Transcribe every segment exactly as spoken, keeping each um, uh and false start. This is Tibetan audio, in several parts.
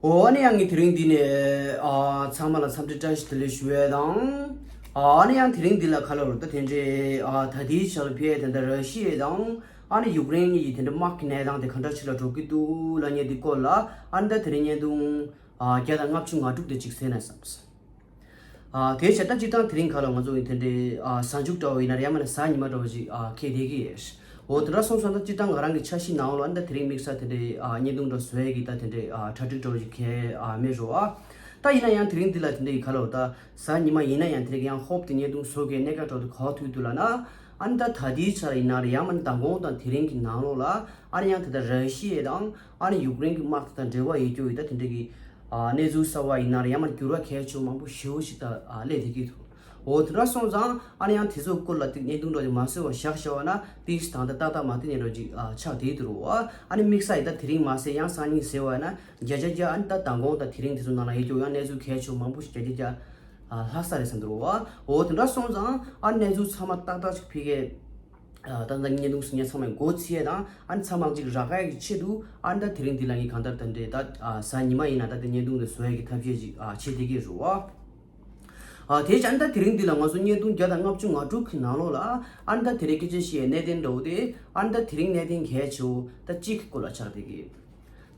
འོ་ཨ་ནི་ཡང་ངས་དེ་རིང་འདི་ནས་ཨ་ཚང་མ་ལ་འཚམས་འདྲི་བཀྲ་ཤིས་བདེ་ལེགས་ཞུ་ཡས་དང་། ཨ་ཨ་ནི་ཡང་དེ་རིང་འདི་ལ་ག་ལ་རུ་ད་དེ་འདྲའི་ཨ་ད་ལྟའི་ཆར་ལ་ཕེ་དེ་འདྲ་ར་ཤི་ཡ་དང་ཨ་ནི་ཡུཀ་རེན་གཉིས་ཀྱི་དེ་འདྲ་དམག་གི་གནས་སྟངས་དེ་ག་འདྲ་ཞིག་ལ་འགྲོ་གི་འདུག་ལབ་མཁན་དེ་སྐོར་ལ་ཨ་ནི་ད་དེ་རིང་བརྙན་ཐུང་ཨ་བརྒྱ་དང་ལྔ་བཅུ་ང་དྲུག་དེ་ཅིག་གསན་ན་བསམས། ཨ་དེ་བྱས་ད་སྤྱིར་བཏང་དེ་རིང་ག་ལ་ང་ཚོ་ཡིན་དེ་འདྲའི་ཨ་གཟའ་མཇུག་འདྲ་བོ་ཡིན་ན་རེད་ཡང་མིན་ན་གཟའ་ཉི་མ་འདྲ་བོ་ཞིག་ཨ་འཁེལ་བསྡད་ཀྱི་ཡོད། འོ་དེ་འདྲ་སོང་སོང་ད་སྤྱིར་བཏང་ང་རང་གི་འཆར་གཞི་ནང་ལ་ཨ་ནི་ད་དེ་རིང་དམིགས་བསལ་དེ་འདྲའི་ཨ་བརྙན་ཐུང་འདྲ་བཟོ་ཡས་ཀྱི་ད་དེ་འདྲའི་ཨ་གྲ་སྒྲིག་འདྲ་བོ་ཞིག་འཁེལ་ཨ་མེད་རོ་ཨ། ད་ཡིན་ན་ཡང་དེ་རིང་འདི་ལ་དེ་འདྲའི་ག་ལ་འོ་ད་གཟའ་ཉི་མ་ཡིན་ན་ཡང་དེ་རིང་ཡང་ཧོབ་དེ་བརྙན་ཐུང་བཟོ་མཁན་གནད་འགག་འདྲ་བོ་དེ་ག་བ་ཐུག་འདུག་ལབ་ན། ཨ་ནི་ད་ད་ལྟའི་ཆར་ཡིན་ན་རེད་ཡང་མིན་ན་མདང་དགོང་དང་དེ་རིང་གི་ནང་ལོགས་ལ་ཨ་ནི་ཡང་དེ་ད་ར་ཤི་ཡ་དང་ཨ་ནི་ཡུཀ་རེན་གྱི་དམག་དེ་དང་འབྲེལ་བ་ཡོད་རྒྱུ་ཡོད་ད་དེ་འདྲ་གི་ཨ་གནས་ཚུལ་གསར་བ་ཡིན་ན་རེད་ཡང་མིན་ན་འགྱུར་བ་གལ་ཆེ་བ་མང་པོ་ཞེ་པོ་ཞིག་ད་ཨ་སླེབས་བསྡད་ཀྱི་འདུག་འོ་དེ་འདྲ་སོང་ཙང་ཨ་ནི་ཡང་དེ་ཚོའི་སྐོར་ལ་ཏིག་བརྙན་ཐུང་འདྲ་ཅིག་མ་བཟོས་པ་བཞག་བཞག་པ་ན་ཏིག་ད་ལྟ་ཏག་ཏག་མ་བལྟས་ནས་འདྲ་ཅིག་ཨ་ཆགས་བསྡད་འདུག་རོ། ཨ་ནི་དམིགས་བསལ་ཡིན་ད་དེ་རིང་མ་ཟད་ཡང་སང་ཉིན་ཟེར་བ་ཡིན་ན་བརྒྱ་ཆ་བརྒྱ་ཨ་ནི་ད་མདང་དགོང་དང་དེ་རིང་དེ་ཚོ་ནང་ལ་ཡོད་རྒྱུ་ཡང་གནས་ཚུལ་གལ་ཆེ་བ་མང་པོ་ཞིག་བརྒྱ་ཆ་བརྒྱ། ཨ་ལྷག་ས་རེད་བསམ་འདུག་བ། འོ་དེ་འདྲ་སོང་ཙང་ཨ་གནས་ཚུལ་ཚང་མ་ཏག་ཏག་ཅིག་ཕ་གིར་ཨ་ད་ལྟ་བརྙན་ཐུང་གཟིགས་མཁན་ཚང་མས་མགོ་ཚོས་ཡས་དང་ཨ་ནི་ཚང་མ་ཅིག་རག་ཡས་ཀྱི་ཆེད་དུ་ཨ་ནི་ད་དེ་རིང་འདི་ལ་ངས་གང་ལྟར་ད་འདྲེ་ད་ཨ་གཟའ་ཉི་མ་ཡིན་ན་ད་ལྟ་བརྙན་ཐུང་འདི་བཟོ་ཡས་ཀྱི་ཐབས་ཤེས་ཅིག་ཨ་བྱེད་བསྡད་ཀྱི་རེད་བ། ཨ་དེ་བྱས་ཨ་ནི་ད་དེ་རིང་འདི་ལ་ང་ཚོ་བརྙན་ཐུང་བརྒྱ་དང་ལྔ་བཅུ་ང་དྲུག་གི་ནང་ལོགས་ལ་ཨ་ནི་ད་དེ་རིང་སྐད་ཆ་བཤད་ཡས་གནད་དོན་འདྲ་བོ་དེ་ཨ་ནི་ད་དེ་རིང་གནད་དོན་གལ་ཆེ་བོ་ད་གཅིག་གི་སྐོར་ལ་ཆགས་བསྡད་ཀྱི།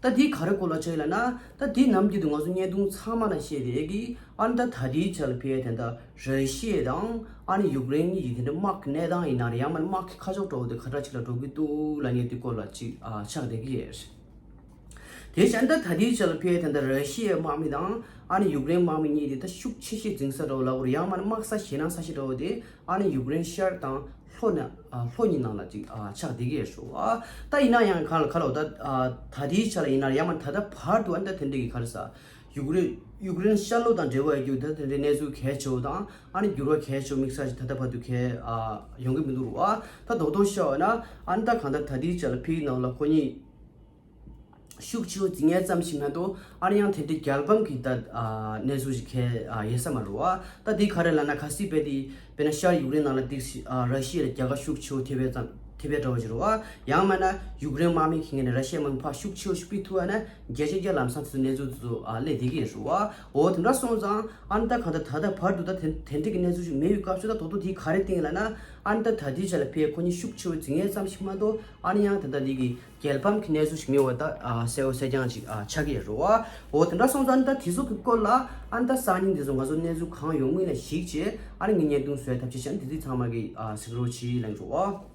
ད་འདི་ག་རེ་སྐོར་ལ་ཆགས་ཡིན་ལབ་ན། ད་འདི་ནམ་རྒྱུན་དུ་ང་ཚོ་བརྙན་ཐུང་ཚང་མ་ལ་བཤད་བསྡད་ཀྱི་ཨ་ནི་ད་ད་ལྟའི་ཆར་ལ་ཕེ་དེ་འདྲ་ར་ཤི་ཡ་དང་ཨ་ནི་ཡུཀ་རེན་གཉིས་ཀྱི་དེ་འདྲ་དམག་གི་གནས་སྟངས་ཡིན་ན་རེད་ཡང་མིན་ན་དམག་གི་ཁ་ཕྱོགས་འདྲ་བོ་དེ་ག་འདྲ་ཅིག་ལ་འགྲོ་གི་འདུག་ལབ་མཁན་དེ་སྐོར་ལ་ཅིག་ཨ་ཆགས་བསྡད་ཀྱི་ཡོད། དེ་བཞིན་ད་ད་ལྟའི་ཆར་ལ་ཕེ་དེ་འདྲ་ར་ཤི་ཡའི་དམག་མི་དང་ཨ་ནི་ཡུཀ་རེན་དམག་མི་གཉིས་དེ་ད་ཤུགས་ཆེ་ཤོས་འཛིང་ས་འདྲ་བོ་ལབ་དགོས་རེད་ཡང་མིན་ན་དམག་ས་ཞེད་སྣང་ས་ཆ་འདྲ་བོ་དེ་ཨ་ནི་ཡུཀ་རེན་ཤར་དང་ལྷོ་ནས་ཨ་ལྷོ་གཉིས་ནང་ལ་ཅིག་ཨ་ཆགས་བསྡད་ཀྱི་ཡོད་ཤོག་ཨ། ད་ཡིན་ན་ཡང་གང་ལ་ག་ལ་འོ་ད་ཨ་ད་ལྟའི་ཆ་ལ་ཡིན་ན་ཡང་མ་ད་ལྟ་བར་དུ་ཨ་ནི་ད་དེ་འདྲ་གི་ག་རེ་ཟ། ཡུཀ་རེན་ཡུཀ་རེན་ཤར་ལྷོ་དང་འབྲེལ་བ་ཡོད་རྒྱུ་ད་དེ་འདྲའི་གནས་ཚུལ་གལ་ཆེ་བོ་དང་ཨ་ནི་འགྱུར་བ་གལ་ཆེ་བོ་དམིགས་བསལ་ཞིག་ད་ལྟ་བར་དུ་གལ་ཨ་ཡོང་གི་མི་འདུག་རུ་ཨ། ད་རྡོག་རྡོག་བཤད་པ་ན་ཨ་ནི་ད་གང་ལྟར་ད་ལྟའི་ཆ་ལ་ཕིའི་ནང་ལ་ཁོ་གཉིས། ཤུགས་ཆེ་བོ་འཛིང་ཡས་ཙམ་ཞིག་མ་གཏོགས་ཨ་ནི་ཡང་དེ་འདྲའི་རྒྱལ་ཕམ་གྱི་ད་ཨ་གནས་ཚུལ་ཞིག་གལ་ཨ་ཡོད་ས་མ་རེད་བ། ད་འདི་ག་རེ་ལབ་ན་གལ་སྲིད་དཔེ་དེ་དཔེར་ན་ཤར་ཡུཀ་རེན་ནང་ལ་འདི་ཨ་ར་ཤི་ཡ་ལ་རྒྱལ་ཁ་ཤུགས་ཆེ་བོ་ཐེབས་པའི་ཙམ་ཐེབས་པའི་འདྲ་བོ་ཞིག་རེད་བ། ཡང་མིན་ན་ཡུཀ་རེན་དམག་མི་གི་ངོས་ནས་ར་ཤི་ཡ་དམག་མི་ཕར་ཤུགས་ཆེ་བོ་ཞིག་ཕུད་ཐུབ་པ་ན་བརྒྱ་ཆ་བརྒྱ་ལམ་སང་དེ་ཚོ་གནས་ཚུལ་དེ་ཚོ་ཨ་སླེབས་བསྡད་ཀྱི་ཡོད་རེད་བ། འོ་དེ་འདྲ་སོང་ཙང་ཨ་ནི་ད་གང་ལྟར་ད་ལྟ་བར་དུ་ད་དེ་དེ་འདྲའི་གི་གནས་ཚུལ་ཞིག་མེད་པའི་སྐབས་སུ་ད་རྡོག་རྡོག་དེ་ག་རེ་བསྟན་ལབ་ན་ཨ་ནི་ད་ད་ལྟའི་ཆ་ལ་ཕར་ཁོ་གཉིས་ཤུགས་ཆེ་བོ་འཛིང་ཡས་ཙམ་ཞིག་མ་གཏོགས་ཨ་ནི་ཡང་ད་ལྟ་འདི་གི་རྒྱལ་ཕམ་གྱི་གནས་ཚུལ་ཞིག་མེད་པ་ད་ཨ་གསལ་པོ་གསལ་རྐྱང་ཅིག་ཨ་ཆགས་ཀྱི་ཡོད་རེད་བ། འོ་དེ་འདྲ་སོང་ཙང་ཨ་ནི་ད་དེ་ཚོ་གི་སྐོར་ལ་ཨ་ནི་ད་སང་ཉིན་དེ་ཚོ་ང་ཚོ་གནས་ཚུལ་གང་ཡོང་མིན་ལ་གཞིགས་བྱས་ཨ་ནི་ངས་བརྙན་ཐུང་བཟོ་ཡ་ཐབས་ཤེས་བྱས་ཨ་ནི་དེ་དུས་ཚང་མ་གི་ཨ་གཟིགས་རོགས་གྱིས་ལབ་ཀྱི་རེད་བ།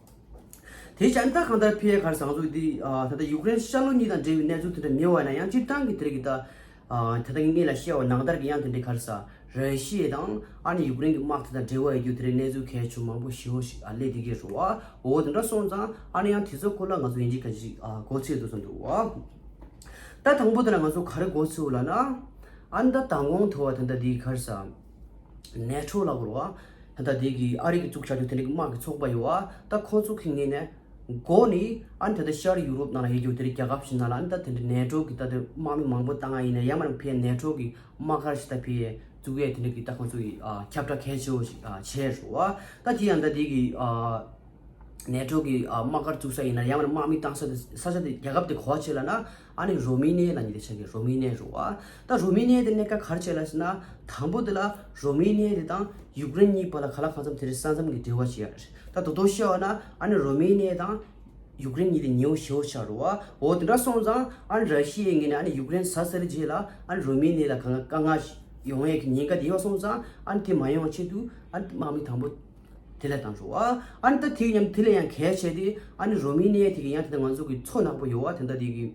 དེ་བྱས་ཨ་ནི་ད་གང་ལྟར་ཕི་ཡ་གར་ཟང་ཚོ་འདི་ཨ་ད་ལྟ་ཡུཀ་རེན་ཤར་ལྷོ་གཉིས་དང་འབྲེལ་བའི་གནས་ཚུལ་དེ་འདྲ་མེད་པ་ཡིན་ན་ཡང་སྤྱིར་བཏང་གི་དེ་རིགས་ཀྱི་ད་ཨ་ད་ལྟ་ངས་ལ་བཤད་པ་ནང་ལྟར་གྱི་ཡང་དེ་འདྲའི་གར་ས་ར་ཤི་ཡ་དང་ཨ་ནི་ཡུཀ་རེན་གྱི་དམག་དེ་དང་འབྲེལ་བ་ཡོད་རྒྱུ་དེ་རིགས་གནས་ཚུལ་གལ་ཆེ་མང་པོ་ཞེ་པོ་ཞིག་ཨ་སླེབས་བསྡད་ཀྱི་རེད་བ། འོ་དེ་འདྲ་སོང་ཙང་ཨ་ནི་ཡང་དེ་ཚོ་སྐོར་ལ་ང་ཚོ་ཡིན་གཅིག་མིན་གཅིག་ཨ་མགོ་ཚོས་འདུག་བསམ་འདུག་བ། ད་དང་པོ་དེ་ལ་ང་ཚོ་ག་རེ་མགོ་ཚོས་ལབ་ན། ཨ་ནི་ད་མདང་དགོང་ཐོ་བ་དེ་འདྲ་འདི་གར་ས་ནེ་ཊོ་ལབ་དགོས་རེད་བ། ད་ལྟ་དེ་གི་ཨ་རི་གི་བཙུགས་བྱ་རྒྱུ་དེ་འདྲ་གི་དམག་གི་ཚོགས་པ་ཡོད་བ། ད་ཁོང་ཚོ་གི་ངོས་ནས་འགོ་ནས་ཨ་ནི་ད་ལྟ་ཤར་ཡུ་རོབ་ནང་ལ་ཡོད་རྒྱུ་དེ་རིགས་རྒྱལ་ཁབ་ཞིག་ནང་ལ་ཨ་ནི་ད་དེ་འདྲ་ནེ་ཊོ་གི་ད་ལྟ་དམག་མི་མང་པོ་བཏང་ཡ་ཡིན་ན་ཡང་མ་ཕི་ཡ་ནེ་ཊོ་གི་དམག་སྒར་ཞིག་ད་ཕི་ཡ་བཙུགས་ཡས་དེ་འདྲ་གི་ད་ཁོང་ཚོ་གི་ཨ་ཁྱབ་བསྒྲགས་གལ་ཆེ་བོ་ཞིག་ཨ་བྱས་རེད་བ། ད་དེ་ཡང་ད་དེ་གི་ཨ་ནེ་ཊོ་གི་ཨ་དམག་སྒར་བཙུགས་ས་ཡིན་ན་ཡང་མ་དམག་མི་བཏང་ས་དེ་ས་ཆ་དེ་རྒྱལ་ཁབ་དེ་ག་བ་བྱས་ལབ་ན། ཨ་ནི་རོ་མི་ནི་ཡ་ལབ་མཁན་དེ་ཆགས་ཀྱི་རོ་མི་ནི་ཡ་རེད་བ། ད་རོ་མི་ནི་ཡ་དེ་གནད་འགག་ག་རེ་བྱས་ལབ་ཟེར་ན། དང་པོ་དེ་ལ་རོ་མི་ནི་ཡ་དེ་དང་ཡུཀ་རེན་གཉིས་བར་ལ་ག་ལ་གང་འཚམ་དེ་རིང་ས་མཚམས་ཀྱི་འབྲེལ་བ་ཞིག་ཡོད་རེད། ད་དོ་དོ་བཤད་པ་ན་ཨ་ནི་རོ་མི་ནི་ཡ་དང་ཡུཀ་རེན་གཉིས་དེ་ཉེ་བོ་ཞེ་པོ་ཆགས་རེད་བ། འོ་དེ་འདྲ་སོང་ཙང་ཨ་ནི་ར་ཤི་ཡའི་ངོས་ནས་ཨ་ནི་ཡུཀ་རེན་ཟ་ཚར་རྗེས་ལ་ཨ་ནི་རོ་མི་ནི་ཡ་ལ་གང་དཀའ་ངལ་ཡོང་ཡས་ཀྱི་ཉེན་ཁ་དེ་ཡོད་སོང་ཙང་ཨ་ནི་དེ་མ་ཡོང་བ་ཆེད་དུ་ཨ་ནི་དམག་མི་དང་པོ་དེ་ལ་བཏང་རོགས་ཨ། ཨ་ནི་ད་དེ་མཉམ་དེ་ལ་ཡང་གལ་ཆེ་དེ་ཨ་ནི་རོ་མི་ནི་ཡ་དེ་གི་ཡང་དེ་ད་ང་ཚོ་གི་མཚོ་ནག་པོ་ཡོད་བ། དེ་ད་དེ་གི་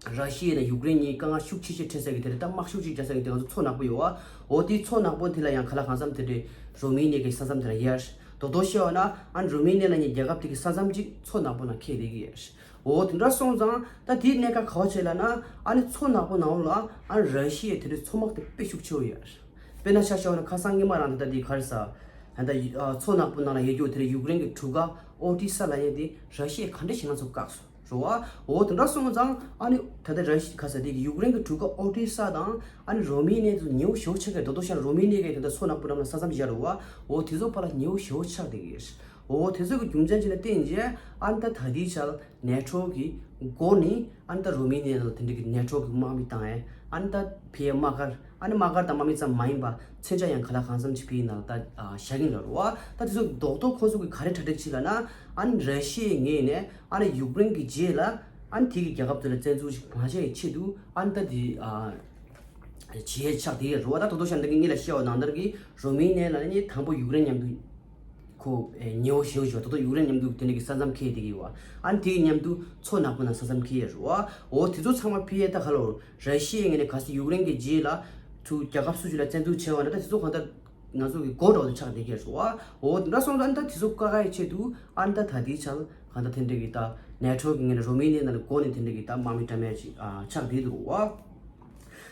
ར་ཤི་ཡ་དང་ཡུཀ་རེན་གཉིས་དཀའ་ངལ་ཤུགས་ཆེ་ཤོས་འཕྲད་ས་གི་དེ་རེད། ད་དམག་ཤུགས་ཆེ་རྒྱག་ས་གི་དེ་ང་ཚོ་མཚོ་ནག་པོ་ཡོད་བ། འོ་དེ་མཚོ་ནག་པོ་དེ་ལ་ཡང་ག་ལ་གང་འཚམ་དེ་འདྲའི་རོ་མི་ནི་ཡ་གི་ས་མཚམས་དེ་ལ་ཡར་དོ་དོ་བཤད་པ་ན་ཨ་ནི་རོ་མི་ནི་ཡ་ལབ་མཁན་རྒྱལ་ཁབ་དེ་གི་ས་མཚམས་ཅིག་མཚོ་ནག་པོ་ནང་འཁེལ་བསྡད་ཀྱི་ཡོད། འོ་དེ་འདྲ་སོང་ཙང་ད་དེའི་གནད་འགག་ག་བ་བྱས་ལབ་ན་ཨ་ནི་མཚོ་ནག་པོ་ནང་ལ་ཨ་ནི་ར་ཤི་ཡའི་དེ་འདྲའི་མཚོ་དམག་དེ་དཔེ་ཤུགས་ཆེ་བོ་ཡོད། དཔེར་ན་ཆ་བཞག་ན་ཁ་སང་སྔོན་མ་རང་ད་ལྟ་དེ་ག་རེ་ཟ། ད་ལྟ་ཡུ་ཨ་མཚོ་ནག་པོ་ནང་ལ་ཡོད་རྒྱུ་དེ་རེད། ཡུཀ་རེན་གྱི་གྲུ་ཁ་ཨོ་ཏི་ས་ལབ་མཁན་དེ་ར་ཤི་ཡས་ག་འདྲ་ཞིག་ང་ཚོ་བཀག་སོང་རེད་བ། འོ་དེ་འདྲ་སོང་ཙང་ཨ་ནི་ད་ལྟ་ར་ཤི་ག་ས་དེ་གི་ཡུཀ་རེན་གྱི་གྲུ་ཁ་ཨོ་ཏི་ས་དང་ཨ་ནི་རོ་མི་ནི་ཡ་དེ་ཉེ་བོ་ཞེ་པོ་ཆགས་ཀྱི་རེད། དོ་དོ་ཤར་རོ་མི་ནི་ཡ་གི་ད་ལྟ་མཚོ་ནག་པོ་འགྲམ་ལ་ས་མཚམས་བཞག་རེད་བ། འོ་དེ་ཚོ་བར་ལ་ཉེ་བོ་ཞེ་པོ་ཆགས་བསྡད་ཀྱི་ཡོད། འོ་དེ་ཚོ་གི་རྒྱུ་མཚན་ཅིག་ལ་བརྟེན་རྗེས་ཨ་ནི་ད་ད་ལྟའི་ཆར་ནེ་ཊོ་གི་འགོ་ནས་ཨ་ནི་ད་རོ་མེ་ནི་ཡ་ལ་དེ་འདྲ་གི་ནེ་ཊོ་གི་དམག་མི་བཏང་ཡས་ཨ་ནི་ད་ཕི་ཡ་དམག་སྒར་ཨ་ནི་དམག་སྒར་དང་དམག་མི་ཙམ་མ་ཡིན་པ་མཚོན་ཆ་ཡང་ག་ལ་གང་འཚམ་ཅིག་ཕི་ཡི་ནང་ལ་ད་བཞག་གིན་ལ་རུ་བ། ད་དེ་ཚོ་རྡོག་རྡོག་ཁོ་ཚོ་གི་ག་རེ་གྲ་སྒྲིག་བྱེད་ལ་ན་ཨ་ནི་ར་ཤི་ཡའི་ངོས་ནས་ཨ་ནི་ཡུཀ་རེན་གི་རྗེས་ལ་ཨ་ནི་དེ་གི་རྒྱལ་ཁབ་དེ་ལ་བཙན་འཛུལ་ཞིག་མ་བྱས་ཆེད་དུ་ཨ་ནི་ད་དེ་བྱེད་ཆགས་དེ་རུ་བ། ད་དོ་དོ་ཤ་འདི་གི་གཉིས་ལ་བཤད་བ་ནང་ལྟར་གི་རོ་མེ་ནི་ཡ་ལ་ནི་དང་པོ་ཡུཀ་རེན་མཉམ་དུ་ཁོ་ཉེ་བོ་ཞེ་བོ་ཞེ་བོ་ད་དུང་ཡུཀ་རེན་མཉམ་དུ་དེ་འདྲ་གི་ས་མཚམས་འཁེལ་བསྡད་ཀྱི་ཡོད་པ། ཨ་ནི་དེ་གི་མཉམ་དུ་མཚོ་ནག་པོ་ནང་ས་མཚམས་འཁེལ་ཡོད་རེད་བ། འོ་དེ་ཚོ་ཚང་མ་ཕི་ཡས་ད་ག་ལོར་ར་ཤི་ཡའི་ངོས་ནས་གལ་སྲིད་ཡུཀ་རེན་གྱི་རྗེས་ལ་ཚུར་རྒྱལ་ཁབ་སུ་ཞིག་ལ་བཙན་འཛུལ་བྱས་པ་ན་ད་དེ་ཚོ་གང་ལྟར་ང་ཚོ་གི་སྒོ་འགྲོ་དུ་ཆགས་བསྡད་ཀྱི་རེད་བ། འོ་དེ་འདྲ་སོང་ཙང་ཨ་ནི་ད་དེ་ཚོ་བཀག་ཡའི་ཆེད་དུ་ཨ་ནི་ད་ད་ལྟའི་ཆར་གང་ལྟར་དེ་འདྲ་གི་ད་ནེ་ཊོ་གི་ངོས་ནས་རོ་མེ་ནི་ཡ་ནང་ལ་འགོ་ནས་དེ་འདྲ་གི་ད་དམག་མི་བཀྲམ་ཡ་ཅིག་ཆགས་བསྡད་འདུག་བ།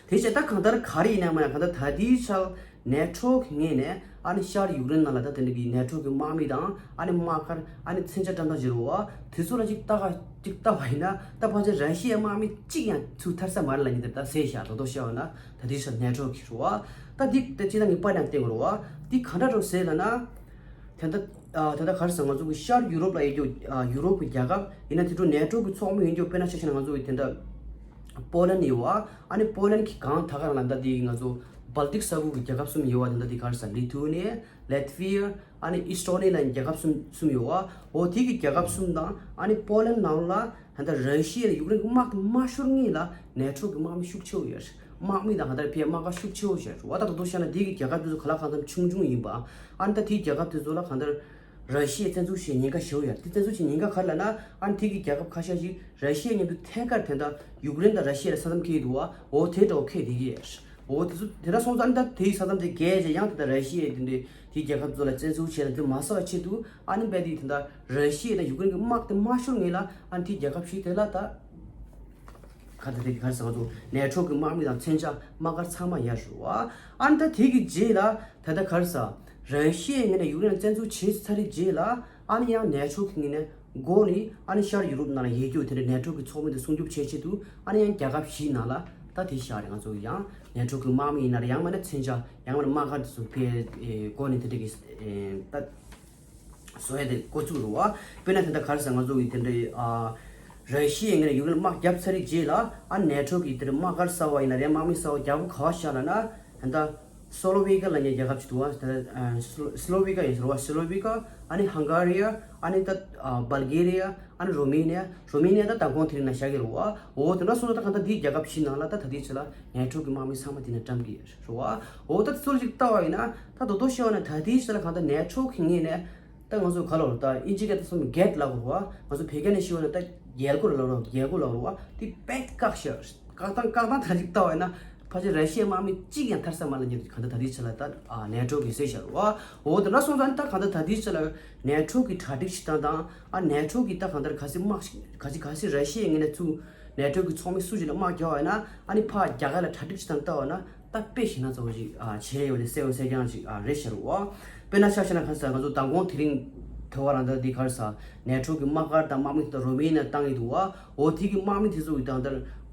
དེ་བྱས་ད་གང་ལྟར་ག་རེ་ཡིན་ན་མ་ན་གང་ལྟར་ད་ལྟའི་ཆར་ནེ་ཊོ་གི་ངོས་ནས་ཨ་ནི་ཤར་ཡུཀ་རེན་ནང་ལ་ད་དེ་འདྲ་གི་ནེ་ཊོ་གི་དམག་མི་དང་ཨ་ནི་དམག་སྒར་ཨ་ནི་མཚོན་ཆ་བཀྲམ་སྟངས་བྱེད་རུ་བ་དེ་ཚོ་ལ་ཅིག་ལྟ་ག་ཅིག་ལྟ་བ་ཡིན་ན་ད་ཕལ་ཆེར་ར་ཤི་ཡའི་དམག་མི་གཅིག་ཡང་ཚུར་ཐར་ས་མ་རེད་ལབ་མཁན་དེ་ད་གསལ་བཞག་རྡོག་རྡོག་བཤད་པ་ན་ད་ལྟའི་ཆར་ནེ་ཊོ་གི་རུ་བ་ད་འདི་ད་ཅི་ད་ངས་པར་ཡང་བསྟན་དགོས་རུ་བ་འདི་ག་འདྲ་རུ་ཟེར་ལབ་ན། ད་ལྟ་ཨ་ད་ལྟ་ག་རེ་ཟེར་ང་ཚོ་གི་ཤར་ཡུ་རོབ་ལ་ཡོད་རྒྱུ་ཨ་ཡུ་རོབ་ཀྱི་རྒྱལ་ཁབ་ཡིན་ན་དེ་འཕྲོ་ནེ་ཊོ་གི་ཚོགས་མི་ཡིན་རྒྱུ་དཔེར་ན་ཆ་བཞག་ན་ང་ཚོ་གི་དེ་འདྲ་པོ་ལན་ཡོད་བ། ཨ་ནི་པོ་ལན་གྱི་སྒང་ད་ག་རང་ལ་ད་དེ་ང་ཚོ་སྦལ་ཏིག་ས་ཁུལ་གྱི་རྒྱལ་ཁབ་གསུམ་ཡོད་བ། དེ་འདྲ་དེ་ག་རེ་ཟེར་ལི་ཐུ་ནི་ཡ་ལེ་ཐི་ཝི་ཡ་ཨ་ནི་ཨི་སི་ཊོ་ནི་ཡ་ལ་རྒྱལ་ཁབ་གསུམ་གསུམ་ཡོད་བ། འོ་དེ་གི་རྒྱལ་ཁབ་གསུམ་དང་ཨ་ནི་པོ་ལན་ནང་ལ་ད་ལྟ་ར་ཤི་ཡ་ལ་ཡུཀ་རེན་གྱི་དམག་དེ་མ་ཤོར་སྔོན་ལ་ནེ་ཊོ་གི་དམག་མི་ཤུགས་ཆེ་བོ་ཡོད། དམག་མི་དང་ག་ད་ཕི་ཡ་དམག་སྒར་ཤུགས་ཆེ་བོ་ཡོད་རེད་བ། ད་དོ་དོ་བཤད་ན་དེ་གི་རྒྱལ་ཁབ་དེ་ཚོ་ག་ལ་གང་འཚམ་ཆུང་ཆུང་ཡིན་པ། ཨ་ནི་ད་དེའི་རྒྱལ་ཁབ་དེ་ཚོ་ལ་གང་ལྟར་ར་ཤི་ཡས་བཙན་འཛུལ་བྱེད་ཉེན་ཁ་ཞེ་པོ་ཡོད་རེད། དེ་བཙན་འཛུལ་བྱེད་ཉེན་ཁ་ག་རེ་ལབ་ན་ཨ་ནི་དེ་གི་རྒྱལ་ཁབ་ཁ་ཤས་ཤིག་ར་ཤི་ཡ་མཉམ་དུ་ཐད་ཀར་དེ་འདྲ་ཡུཀ་རེན་དང་ར་ཤི་ཡ་ལ་ས་མཚམས་འཁེལ་འདུག་བ། འོ་དེ་འདྲ་བོ་འཁེལ་བསྡད་ཀྱི་ཡོད་རེད། འོ་དེ་ཚོ་དེ་འདྲ་སོང་ཙང་ཨ་ནི་ད་དེའི་ས་མཚམས་དེ་བརྒལ་བྱས་ཡང་དེ་ལྟར་ར་ཤི་ཡས་དེ་འདྲའི་དེའི་རྒྱལ་ཁབ་ཚོ་ལ་བཙན་འཛུལ་བྱས་ལ་དེ་མ་ཟ་བ་ཆེད་དུ་ཨ་ནི་རྦད་དེ་དེ་འདྲ་ར་ཤི་ཡ་དང་ཡུཀ་རེན་གྱི་དམག་དེ་མ་ཤོར་སྔོན་ལ་ཨ་ནི་དེའི་རྒྱལ་ཁབ་ཞིག་དེ་ལ་ད། ག་ད་དེ་ག་རེ་ཟེར་ང་ཚོ་ནེ་ཊོ་གི་དམག་མི་དང་མཚོན་ཆ་དམག་སྒར་ཚང་མ་ཡར་ཞུ་བ། ཨ་ནི་ད་དེ་གི་རྗེས་ལ་ད་ལྟ་ག་རེ་ཟེར་ར་ཤི་ཡའི་ངོས་ནས་ཡུཀ་རེན་བཙན་འཛུལ་བྱས་ཚར་བའི་རྗེས་ལ་ཨ་ནི་ཡང་ནེ་ཊོ་གི་ངོས་ནས་འགོ་ནས་ཨ་ནི་ཤར་ཡུ་རོབ་ནང་ལ་ཡོད་རྒྱུ་དེ་འདྲ་ནེ་ཊོ་གི་ཚོགས་མི་དེ་སྲུང་སྐྱོབ་བྱེད་ཆེད་དུ་ཨ་ནི་ཡང་རྒྱལ་ཁབ་བཞིའི་ནང་ལ་ད་དེ་བཞག་རེད། ང་ཚོ་ཡང་ནེ་ཊོ་གི་དམག་མི་ཡིན་ན་རེད། ཡང་མིན་ན་མཚོན་ཆ་ཡང་མིན་ན་དམག་སྒར་དེ་ཚོ་ཕེ་འགོ་ནས་དེ་འདྲ་གི་ད། བཟོ་ཡ་དེ་འགོ་བཙུགས་རུ་བ། དཔེར་ན་དེ་འདྲ་ག་རེ་ཟེར་ང་ཚོ་གི་དེ་འདྲའི་ཨ་ར་ཤི་ཡའི་ངོས་ནས་ཡུཀ་རེན་དམག་བརྒྱབ་ཚར་བའི་རྗེས་ལ་ཨ་ནེ་ཊོ་གི་དེ་འདྲ་དམག་སྒར་གསར་བ་ཡིན་ན་རེད། དམག་མི་གསར་བ་རྒྱག་པ་ག་བ་བཞག་ལབ་ན་ད་ལྟ་སོ་ལོ་ཝེ་ཀ་ལབ་མཁན་རྒྱལ་ཁབ་ཅིག་འདུག་བ། ད་ལྟ་ཨ་སོ་སོ་ལོ་ཝེ་ཀ་ཡིན་ཟེར་བ། སོ་ལོ་ཝེ་ཀ་ཨ་ནི་ཧང་ག་རི་ཡ་ཨ་ནི་ད་ཨ་བལ་གེ་རི་ཡ་ཨ་ནི་རོ་མེ་ནི་ཡ། རོ་མེ་ནི་ཡ་ད་མདང་དགོང་དེ་རིང་ནང་བཞག་གི་རེད་བ། འོ་དེ་འདྲ་སོང་ཙང་ད་གང་ལྟར་འདིའི་རྒྱལ་ཁབ་བཞི་ནང་ལ་ད་ད་ལྟའི་ཆ་ལ་ནེ་ཊོ་གི་དམག་མི་ཚང་མ་དེ་ནས་བཀྲམ་གི་ཡོད་རེད་བ། འོ་ད་དེ་ཚོ་ཅིག་ལྟ་བ་ཡིན་ན་ད་རྡོག་རྡོག་བཤད་པ་ན་ད་ལྟའི་ཆ་ལ་གང་ལྟར་ནེ་ཊོ་གི་ངོས་ནས་ད་ང་ཚོ་ག་ལབ་རེད། ད་དབྱིན་ཇི་སྐད་དུ་སོང་ན་གེ་ཊི་ལབ་དགོས་རེད་བ། ང་ཚོ་བོད་སྐད་ནས་ཞུས་པ་ན་ད་རྒྱལ་སྒོ་ལབ་རེད་བ། རྒྱལ་སྒོ་ལབ་རེད་བ། དེ་དཔེ་བཀག་ཤག་བཀག་སྟངས་བཀག་སྟངས་ད་ཅིག་ལྟ་བ་ཡིན་ན་ཕལ་ཆེར་ར་ཤི་ཡའི་དམག་མི་གཅིག་ཀྱང་ཐར་ས་མ་ལ་ཉེ་དུ་གང་ལྟར་ད་ལྟའི་ཆ་ལ་ད་ཨ་ནེ་ཊོ་གིས་བཟོས་བཞག་རེད་བ། འོ་དེ་འདྲ་སོང་ཙང་ད་གང་ལྟར་ད་ལྟའི་ཆ་ལ་ནེ་ཊོ་གི་གྲ་སྒྲིག་བྱེད་སྟངས་དང་ཨ་ནེ་ཊོ་གི་ད་གང་ལྟར་གལ་སྲིད་དམག་གལ་སྲིད་གལ་སྲིད་ར་ཤི་ཡའི་ངོས་ནས་ཚུར་ནེ་ཊོ་གི་ཚོགས་མི་སུ་ཞིག་ལ་དམག་རྒྱག་པ་ཡིན་ན་ཨ་ནི་ཕར་རྒྱ་གར་ལ་གྲ་སྒྲིག་བྱེད་སྟངས་ལྟ་བ་ན་ད་དཔེ་ཞེད་སྣང་ཚ་པོ་ཞིག་ཨ་བྱས་ཡོད་རེད། གསལ་པོ་གསལ་རྐྱང་ཞིག་ཨ་རེད་ཤག་རེད་བ། དཔེར་ན་ཆ་བཞག་ན་ག་ཟེར་ང་ཚོ་མདང་དགོང་དེ་རིང་དེ་བ་རང་ད་འདི་ག་རེ་ཟེར་ནེ་ཊོ་གི་དམག་སྒར་དང་དམག་མི་དེ་ཚོ་རོ་མེ་ནི་ཡ་བཏང་གི་འདུག་བ། འོ་དེ་གི་དམག་མི་དེ་ཚོ་གི་ད་ལྟ་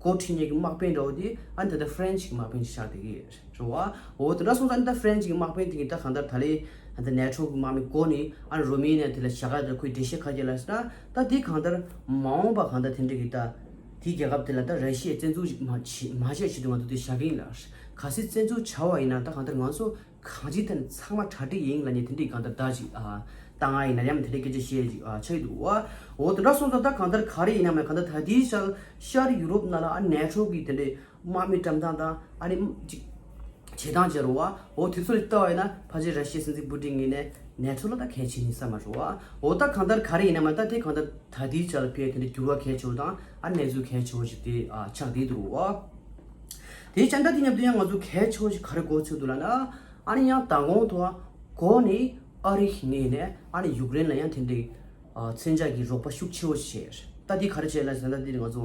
འགོ་ཁྲིད་མཁན་གྱི་དམག་དཔོན་འདྲ་བོ་དེ་ཨ་ནི་ད་ལྟ་ཧྥ་རན་ཆི་གི་དམག་དཔོན་ཞིག་ཆགས་བསྡད་ཀྱི་རེད་བ། འོ་དེ་འདྲ་སོང་ཙང་ཨ་ནི་ད་ཧྥ་རན་ཆི་གི་དམག་དཔོན་དེ་གི་ད་གང་ལྟར་ད་ལས་ཨ་ནི་ད་ནེ་ཊོ་གི་དམག་མི་འགོ་ནས་ཨ་ནི་རོ་མེ་ནི་ཡ་དེ་ལ་བཞག་ག་ད་ཁོའི་འགྲེལ་བཤད་ག་རེ་ལབ་ཟེར་ན་ད་དེ་གང་ལྟར་མ་འོངས་པ་གང་ལྟར་དེ་འདྲ་གི་ད་དེའི་རྒྱལ་ཁབ་དེ་ལ་ད་ར་ཤི་ཡས་བཙན་འཛུལ་ཞིག་མ་བྱེད་མ་བྱས་ཆེད་དུ་ང་ཚོ་དེ་བཞག་གི་ཡིན་ལ། གལ་སྲིད་བཙན་འཛུལ་བྱ་བ་ཡིན་ན་ད་གང་ལྟར་ང་ཚོ་གང་ཅིའི་ཐད་ནས་ཚང་མ་གྲ་སྒྲིག་ཡིན་ལབ་མཁན་དེ་འདྲའི་གང་ལྟར་བརྡ་ཅིག་ཨ་བཏང་ཨ་ཡིན་ན་ཡང་དེ་འདྲའི་སྐད་ཆ་བཤད་ཅིག་ཨ་ཆགས་ཀྱི་འདུག་བ། འོ་དེ་འདྲ་སོང་ཙང་ད་གང་ལྟར་ག་རེ་ཡིན་ན་མེད་གང་ལྟར་ད་ལྟའི་ཆར་ཤར་ཡུ་རོབ་ནང་ལ་ཨ་ནེ་ཊོ་གི་དེ་འདྲའི་དམག་མི་བཀྲམ་སྟངས་དང་ཨ་ནི་ཅིག་བྱེད་སྟངས་བྱེད་རུང་བ། འོ་དེ་ཚོ་ལ་ལྟ་བ་ཡིན་ན་ཕལ་ཆེར་ར་ཤི་ཡའི་སྲིད་འཛིན་པུ་ཏིན་ངོས་ནས་ནེ་ཊོ་ལ་ད་གལ་ཆེ་ཡིན་ས་མ་རེད་བ། འོ་ད་གང་ལྟར་ག་རེ་ཡིན་ན་མེད་ད་དེ་གང་ལྟར་ད་ལྟའི་ཆར་ལ་ཕེ་དེ་འདྲའི་འགྱུར་བ་གལ་ཆེ་བོ་དང་ཨ་གནས་ཚུལ་གལ་ཆེ་བོ་ཞིག་དེ་ཨ་ཆགས་བསྡད་འདུག་བ། དེའི་ཆ་ད་དེ་མཉམ་དུ་ཡང་ང་ཚོ་གལ་ཆེ་བོ་ཞིག་ག་རེ་གོ་ཚོད་འདུག་ལབ་ན། ཨ་ནི་ཡང་མདང་དགོང་དུ་གོ་ནི་ཨ་རི་གི་ངོས་ནས་ཨ་ནི་ཡུཀ་རེན་ལ་ཡང་དེ་འདྲའི་ཨ་མཚོན་ཆ་གི་རོགས་པ་ཤུགས་ཆེ་བོ་ཞིག་བྱས། ད་དེ་ག་རེ་བྱས་ལབ་ཟེར་ན་དེ་ང་ཚོ་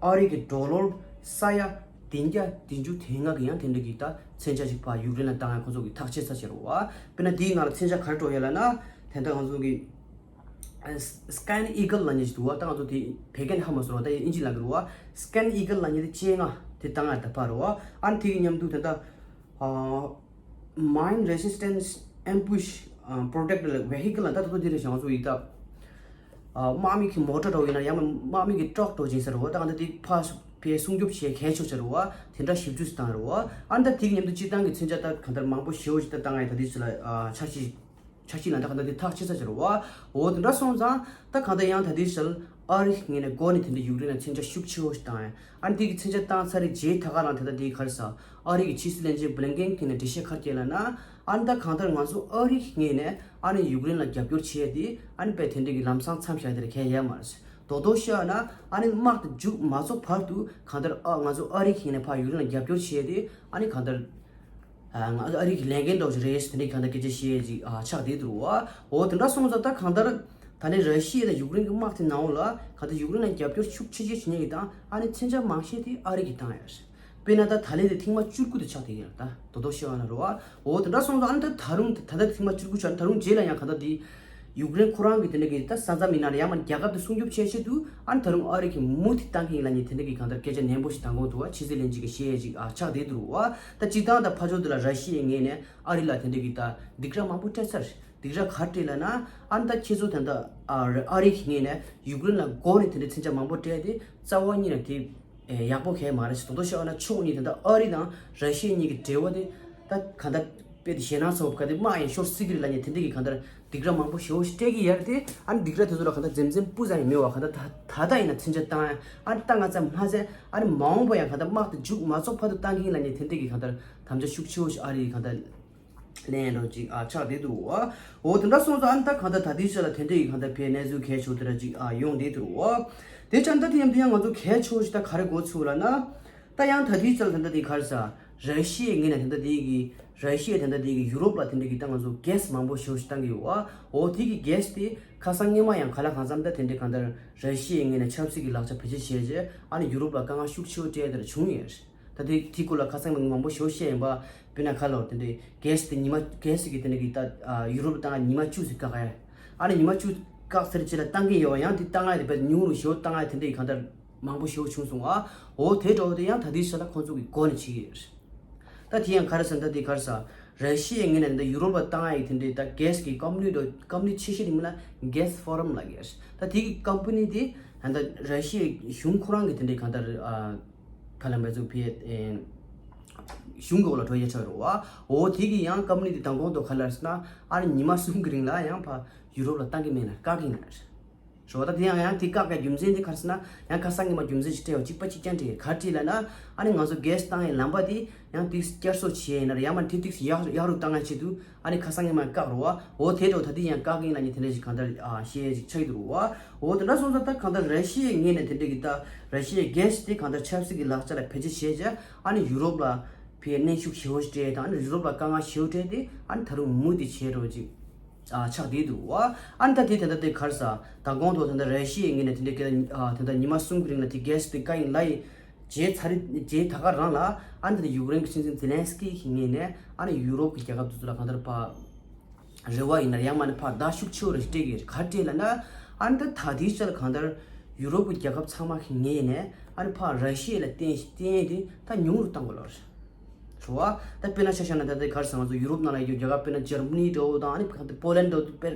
ཨ་རི་གི་ཌོ་ལར་ས་ཡ་བདུན་བརྒྱ་བདུན་ཅུ་དོན་ལྔ་གི་ཡང་དེ་འདྲ་གི་ད་མཚོན་ཆ་ཞིག་ཕར་ཡུཀ་རེན་ལ་བཏང་ཡ་ཁོ་ཚོ་གི་ཐག་བཅད་ཚར་བྱས་རེད་བ། དཔེར་ན་དེའི་ནང་ལ་མཚོན་ཆ་ག་རེ་སྤྲད་ཡོད་ལབ་ན་དེ་འདྲ་ང་ཚོ་གི་སི་ཀེན་ཨི་གལ་ལབ་མཁན་ཞིག་འདུག་བ། ད་ང་ཚོ་དེ་བོད་སྐད་ནས་ཧ་མ་སོང་བ། ད་དབྱིན་ཇི་ལབ་ཀྱི་རེད་བ། སི་ཀེན་ཨི་གལ་ལབ་མཁན་དེ་བཅོ་ལྔ་དེ་བཏང་ཡ་ད་ཕར་རེད་བ། ཨ་ནི་དེ་གི་མཉམ་དུ་དེ་འདྲ་ཨ་Mine Resistance Ambush ཨ་protect vehicle ལ་ད་ད་དུང་དེ་རེད་ཤག་ང་ཚོ་ཡིག་ད། ཨ་དམག་མི་གི་མོ་ཊ་འདྲ་བོ་ཡིན་ན་ཡང་དམག་མི་གི་ཊག་འདྲ་བོ་ཅིག་ཟེར་བ་ད་ག་འདྲ་དེ་ཕར་ཕེ་སྲུང་སྐྱོབ་བྱེད་གལ་ཆོག་ཟེར་བ་དེ་འདྲ་ཞིབ་འཇུག་བཏང་རེད་བ། ཨ་ད་དེ་གི་མཉམ་དུ་སྤྱིར་བཏང་གི་མཚོན་ཆ་ད་ག་འདྲ་མང་པོ་ཞེ་པོ་ཞིག་ད་བཏང་ཡ་ད་དེ་ཚོ་ལ་ཨ་འཆར་གཞི་འཆར་གཞི་ལ་ད་ག་འདྲ་དེ་ཐག་ཆོད་ས་ཟེར་བ། འོ་དེ་འདྲ་སོང་ཙང་ད་ག་འདྲ་ཡང་ད་དེ་ཚོ་ཨ་རི་ངོས་ནས་འགོ་ནས་དེ་འདྲ་ཡུཀ་རེན་ལ་མཚོན་ཆ་ཤུགས་ཆེ་བོ་ཞིག་བཏང་ཡ། ཨ་ནི་དེ་གི་མཚོན་ཆ་བཏང་ཚར་རེད་རྗེས་ད་ག་རང་དེ་ད་དེ་ག་རེ་ཟ། ཨ་རི་གི་ཕྱི་སྲིད་བློན་ཆེན་བྷི་ལིན་ཀེན་གྱིས་ནས་འགྲེལ་བཤད་ག་རེ་བྱས་ལབ་ན། ཨ་ནི་ད་གང་ལྟར་ང་ཚོ་ཨ་རིའི་ངོས་ནས་ཨ་ནི་ཡུཀ་རེན་ལ་རྒྱབ་སྐྱོར་བྱས་ཏེ་ཨ་ནི་དཔེ་དེ་འདྲ་གི་ལམ་སང་མཚམས་བཞག་དེར་གལ་ཡོད་མ་རེད། རྡོག་རྡོག་བཤད་ན་ཨ་ནི་དམག་དེ་མཇུག་མ་རྫོགས་བར་དུ་གང་ལྟར་ཨ་ང་ཚོ་ཨ་རིའི་ངོས་ནས་ཕར་ཡུཀ་རེན་ལ་རྒྱབ་སྐྱོར་བྱས་ཏེ་ཨ་ནི་གང་ལྟར་ཨ་ང་ཨ་རི་གི་ལས་འགན་འདྲ་བོ་ཞིག་རེད་ཟེར་དེ་འདྲའི་གང་ལྟར་སྐད་ཆ་བཤད་ཅིག་ཨ་ཆགས་བསྡད་འདུག་བ། འོ་དེ་འདྲ་སོང་ཙང་ད་གང་ལྟར་ད་ནི་ར་ཤི་ཡ་དང་ཡུཀ་རེན་གྱི་དམག་དེ་ནང་ལ་གང་ལྟར་ཡུཀ་རེན་ལ་རྒྱབ་སྐྱོར་ཤུགས་ཆེ་ཆེ་བྱེད་མཁན་གྱི་དང་ཨ་ནི་མཚོན་ཆ་མང་ཤས་དེ་ཨ་རི་གིས་བཏང་ཡོད་རེད། དཔེར་ན་ད་ད་ལན་དེ་ཐེངས་མ་བཅུ་དགུ་དེ་ཆགས་བསྡད་ཡོད་རེད་ད་རྡོག་རྡོག་བཤད་པ་ན་རེད་བ། འོ་དེ་འདྲ་སོང་ཙང་ཨ་ནི་ད་ད་རུང་ད་ལྟ་ཐེངས་མ་བཅུ་དགུ་ཆགས་ད་རུང་རྗེས་ལ་ཡང་གང་ལྟར་དེ་ཡུཀ་རེན་ཁོ་རང་གི་དེ་འདྲ་གི་ད་ས་མཚམས་ཡིན་ན་རེད་ཡང་མ་རྒྱལ་ཁབ་དེ་སྲུང་སྐྱོབ་བྱེད་ཆེད་དུ་ཨ་ནི་ད་རུང་ཨ་རི་གིས་མུ་མཐུད་བཏང་གི་ཡིན་ལབ་མཁན་དེ་འདྲ་གི་གང་ལྟར་སྐད་ཆ་ནན་པོ་ཞིག་བཏང་གི་འདུག་བ། ཕྱི་སྲིད་བློན་ཆེན་གྱིས་བཤད་ཡས་ཅིག་ཨ་ཆགས་བསྡད་འདུག་བ། ད་སྤྱིར་བཏང་ད་ཕར་ཕྱོགས་དེ་ལ་ར་ཤི་ཡའི་ངོས་ནས་ཨ་རི་ལ་དེ་འདྲ་གི་ད་སྡིགས་ར་མང་པོ་སྤྲད་ཚར། སྡིགས་ར་ག་རེ་སྤྲད་ལབ་ན་ཨ་ནི་ད་ཁྱེད་ཚོ་ད་ལྟ་ཨ་རི་གི་ངོས་ནས་ཡུཀ་རེན་ལ་མགོ་ནས་དེ་འདྲ་མཚོན་ཆ་མང་པོ་སྤྲད་དེ་རྩ་བ་ཉིད་ནས་དེ་ཨེ་ཡག་པོ་གང་ཡང་མ་རེད་ཟེར། རྡོག་རྡོག་བཤད་པ་ན་ཕྱོགས་གཉིས་ད་ལྟ་ཨ་རི་དང་ར་ཤི་ཡ་གཉིས་ཀྱི་འབྲེལ་བ་དེ་ད་གང་ལྟར་དཔེ་དེ་ཞེད་སྣང་ཚ་པོ་ག་དེ་དམག་ཡང་ཤོར་སྲིད་ཀྱི་རེད་ལབ་མཁན་དེ་འདྲ་གི་གང་ལྟར་སྡིགས་ར་མང་པོ་ཞེ་པོ་ཞིག་སྤྲད་ཀྱི་ཡོད་རེད་དེ། ཨ་ནི་སྡིགས་ར་དེ་ཚོ་ལ་གང་ལྟར་འཛེམ་འཛེམ་སྤུ་ཙམ་ཡང་མེད་པ་གང་ལྟར་ད་ད་ལྟ་ཡིན་ན་མཚོན་ཆ་བཏང་ཡ། ཨ་ནི་ད་ང་ཚ་མ་ཚད་ཨ་ནི་མ་འོངས་པ་ཡང་གང་ལྟར་དམག་དེ་མཇུག་མ་རྫོགས་བར་དུ་བཏང་གི་ཡིན་ལབ་མཁན་དེ་འདྲ་གི་གང་ལྟར་དམ་བཅའ་ཤུགས་ཆེ་བོ་ཞིག་ཨ་རི་གི་གང་ལྟར་ལེན་རོགས་ཅིག་ཨ་ཆགས་བསྡད་འདུག་བ། འོ་དེ་འདྲ་སོང་ཙང་ཨ་ནི་ད་གང་ལྟར་ད་ལྟའི་ཆ་ལ་དེ་འདྲ་ཡི་གང་ལྟར་བའི་གནས་ཚུལ་གལ་ཆེ་བོ་དེ་འདྲ་ཅིག་ཨ་ཡོང་བསྡད་འདུག་བ། དེ་ཆ་ད་དེ་མཉམ་དུ་ཡང་ང་ཚོ་གལ་ཆེ་བོ་ཞིག་ད་ག་རེ་གོ་ཚུལ་ལབ་ན། ད་ཡང་ད་ལྟའི་ཆ་ལ་དེ་འདྲ་དེ་ག་རེ་ཟ། ར་ཤི་ཡའི་ངོས་ནས་དེ་འདྲ་དེ་གི་ར་ཤི་ཡའི་དེ་འདྲ་དེ་གི་ཡུ་རོབ་ལ་དེ་འདྲ་གི་ད་ང་ཚོ་གེ་སི་མང་པོ་ཞེ་པོ་ཞིག་བཏང་གི་ཡོད་བ། འོ་དེ་གི་གེ་སི་དེ་ཁ་སང་སྔོན་མ་ཡང་ག་ལ་གང་འཚམ་ད་དེ་འདྲ་གང་ལྟར་ར་ཤི་ཡའི་ངོས་ནས་ཆབ་སྲིད་ཀྱི་ལག་ཆ་བེད་སྤྱོད་བྱས་རྗེས་ཨ་ནི་ཡུ་རོབ་ལ་དཀའ་ངལ་ཤུགས་ཆེ་བོ་སྤྲད་དེ་བྱུང་ཡོད་རེད། ད་དེ་དེ་སྐོར་ལ་ཁ་སང་མང་པོ་ཞེ་པོ་བཤད་ཡིན་པ། དཔེར་ན་ཁ་ལོར་དེ་འདྲའི་གེ་སི་དེ་ཉི་མ་གེ་སི་གི་དེ་འདྲ་གི་ད་ཨ་ཡུ་རོབ་ལ་བཏང་ཉི་མ་བཅུ་ཙམ་བཀག་ཡ། ཨ་ནི་ཉི་མ་བཅུ་བཀག་ཚར་རྗེས་ལ་བཏང་གི་ཡོད་པ་ཡང་དེ་བཏང་ཡ་དེ་དཔེ་ཉུང་རུ་ཞེ་པོ་བཏང་ཡ་དེ་འདྲ་གི་གང་ལྟར་མང་པོ་ཞེ་པོ་བྱུང་སོང་ཨ། འོ་དེ་འདྲ་བོ་དེ་ཡང་ད་ལྟའི་ཆ་ལ་ཁོང་ཚོ་གི་སྒོ་ནས་བྱེད་ཀྱི་ཡོད་རེད། ད་དེ་ཡང་ག་རེ་ཟེར་ན་ད་དེ་ག་རེ་ཟ། ར་ཤི་ཡའི་ངོས་ནས་ད་ཡུ་རོབ་ལ་བཏང་ཡ་ཡི་དེ་འདྲའི་ད་གེ་སི་གི་ཀམ་པ་ནི་འདྲ་ཀམ་པ་ནི་ཆེ་ཤོས་དེ་མིང་ལ་གེ་སི་ཕོ་རམ་ལབ་ཀྱི་ཡོད་རེད། ད་དེ་གི་ཀམ་པ་ནི་དེ་ད་ལྟ་ར་ཤི་ཡའི་གཞུང་ཁོ་རང་གི་དེ་འདྲའི་གང་ལྟར་ཨ། ཁ་ལ་འབད་རྩོལ་ཕི་ཨེ། གཞུང་གི་འོག་ལ་འགྲོ་ཡ་ཆགས་རེད་བ། འོ་དེ་གི་ཡང་ཀམ་པ་ནི་དེ་དང་གོང་དུ་ག་ལ་ཟེར་ན་ཨ་ནི་ཉི་མ་གསུམ་གི་རིང་ལ་ཡང་ཕ་ཡུ་རོབ་ལ་བཏང་གི་མེད་ན་བཀག་གི་ཡིན་ན་རེད། རེད་བ། ད་དེ་ཡང་ཡང་དེ་བཀག་གི་རྒྱུ་མཚན་དེ་ག་རེ་ཟེར་ན་ཡང་ཁ་སང་ཉི་མ་རྒྱུ་མཚན་ཞིག་སྤྲད་ཡོད་གཅིག་པ་གཅིག་རྐྱང་སྤྲད་ག་རེ་སྤྲད་ལབ་ན་ཨ་ནི་ང་ཚོ་གེ་སི་བཏང་ཡའི་ལམ་པ་དེ་ཡང་ཏིག་བསྐྱར་གསོ་བྱས་ཡིན་ན་རེད་ཡང་མ་དེ་ཏིག་ཡག་ཡག་རུ་བཏང་ཡ་ཆེད་དུ། ཨ་ནི་ཁ་སང་ཉི་མ་བཀག་རོགས། འོ་དེ་འདྲ་ད་དེ་ཡང་བཀག་གིན་ལ་ནི་དེ་འདྲ་ཞིག་གང་ལྟར་ཨ་བཤད་ཅིག་ཆགས་ཀྱི་འདུག་རོགས། འོ་དེ་འདྲ་སོང་ཙང་ད་གང་ལྟར་ར་ཤི་ཡའི་ངོས་ནས་དེ་འདྲ་གི་ད་ར་ཤི་ཡའི་གེ་སི་དེ་གང་ལྟར་ཆབ་སྲིད་ཀྱི་ལག་ཆ་ལ་བེད་སྤྱོད་བྱས་རྗེས་ཨ་ནི་ཡུ་རོབ་ལ་ཕར་གནོན་ཤུགས་ཞེ་པོ་ཞིག་སྤྲད་དང་ཨ་ནི་ཡུ་རོབ་ལ་དཀའ་ངལ་ཞེ་པོ་སྤྲད་དེ་ཨ་ནི་ད་རུང་མུ་མཐུད་བྱས་རོགས་ཅིག་ཨ་ཆགས་བསྡད་འདུག་རོགས། ཨ་ནི་ད་དེ་ད་ལྟ་དེ་ག་རེ་ཟ་ད་གོང་དུ་ད་ལྟ་ར་ཤི་ཡའི་ངོས་ནས་དེ་འདྲ་གི་ཨ་ད་ལྟ་ཉི་མ་གསུམ་གི་རིང་ལ་དེ་གེ་སི་དེ་བཀག་ཡིན་ལབ་ཡིན། རྗེས་ཚར་རྗེས་ད་ག་རང་ལ་ཨ་ནི་ད་ཡུཀ་རེན་གྱི་སྲིད་འཛིན་ཛེ་ལན་སི་ཀི་གི་ངོས་ནས་ཨ་ནི་ཡུ་རོབ་ཀྱི་རྒྱལ་ཁབ་དེ་ཚོ་ལ་གང་ལྟར་ཕར་རེ་བ་ཡིན་ན་ཡང་མ་ནི་ཕར་བརྡ་ཤུགས་ཆེ་བོ་རེ་སྤྲད་ཀྱི་རེད། ག་རེ་སྤྲད་ལབ་ན་ཨ་ནི་ད་ད་ལྟའི་ཆར་གང་ལྟར་ཡུ་རོབ་ཀྱི་རྒྱལ་ཁབ་ཚང་མ་གི་ངོས་ནས་ཨ་ནི་ཕར་ར་ཤི་ཡ་ལ་བརྟེན་བརྟེན་ཡས་དེ་ད་ཉུང་རུ་བཏང་དགོས་ལབ་རེད། རེད་བ། ད་དཔེར་ན་ཆ་བཞག་ན་ད་ལྟའི་ག་རེ་ཟ་ང་ཚོ་ཡུ་རོབ་ནང་ལ་ཡོད་རྒྱལ་ཁབ་དཔེར་ན་འཇར་མ་ནི་འདྲ་བོ་དང་ཨ་ནི་ཕར་ད་པོ་ལན་འདྲ་བོ་དཔེར་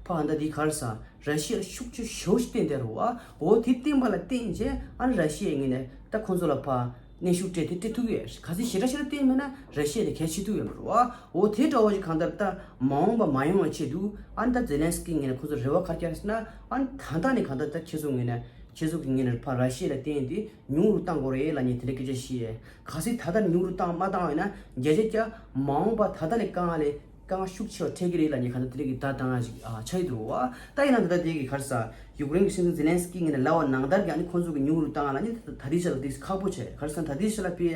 ཕར་ད་འདི་ག་རེ་ཟ། ར་ཤི་ཡ་ལ་ཤུགས་ཆེ་ཞེ་པོ་ཞིག་བརྟེན་བསྡད་རེད་བ། འོ་དེ་བརྟེན་པ་ལ་བརྟེན་བྱས་ཨ་ནི་ར་ཤི་ཡའི་ངོས་ནས་ད་ཁོང་ཚོ་ལ་ཕར་གནོན་ཤུགས་སྤྲད་དེ་སྤྲད་ཐུབ་ཀྱི་ཡོད་རེད། གལ་སྲིད་ཞེ་དྲག་ཞེ་དྲག་བརྟེན་མེད་ན་ར་ཤི་ཡ་དེ་གལ་ཆེ་ཐུབ་ཡོད་མ་རེད་བ། འོ་དེ་འདྲ་བོ་ཞིག་གང་ལྟར་ད་མ་འོངས་པ་མ་ཡོང་བའི་ཆེད་དུ་ཨ་ནི་ད་ཛེ་ལན་སི་ཀི་ངོས་ནས་ཁོང་ཚོ་རེ་བ་ག་རེ་བརྒྱབ་ཟེར་ན་ཨ་ནི་ད་ལྟ་ནས་གང་ལྟར་ད་ཁྱེད་ཚོ་ངོས་ནས་ཁྱེད་ཚོ་གི་ངོས་ནས་ཕར་ར་ཤི་ཡ་ལ་བརྟེན་དེ་ཉུང་རུ་བཏང་དགོས་རེད་ལབ་མཁན་དེ་འདྲ་སྐད་ཆ་བཤད་ཡས། གལ་སྲིད་ད་ལྟ་ཉུང་རུ་བཏང་མ་བཏང་བ་ཡིན་ན་བརྒྱ་ཆ་བརྒྱ་མ་འོངས་པ་ད་ལྟ་ལས་དཀའ་ངལ་ལས་དཀའ་ངལ་ཤུགས་ཆེ་བ་འཕྲད་ཀྱི་རེད་ལབ་མཁན་གང་ལྟར་དེ་འདྲ་གི་བརྡ་བཏང་ཡ་ཞིག་ཨ་ཆགས་ཀྱི་འདུག་བ། ད་ཡིན་ན་ད་ལྟ་དེ་གི་ག་རེ་ཟ་ཡུཀ་རེན་གྱི་སྲིད་འཛིན་ཛེ་ལན་སི་ཀི་ངོས་ནས་ལབ་པ་ནང་ལྟར་གྱི་ཨ་ནི་ཁོང་ཚོ་གི་ཉུང་རུ་བཏང་ཡ་ལབ་ནི་ད་ལྟའི་ཆ་ལ་དེ་ཁག་པོ་བྱས། ག་རེ་ཟ་ད་ལྟའི་ཆ་ལ་དཔེ་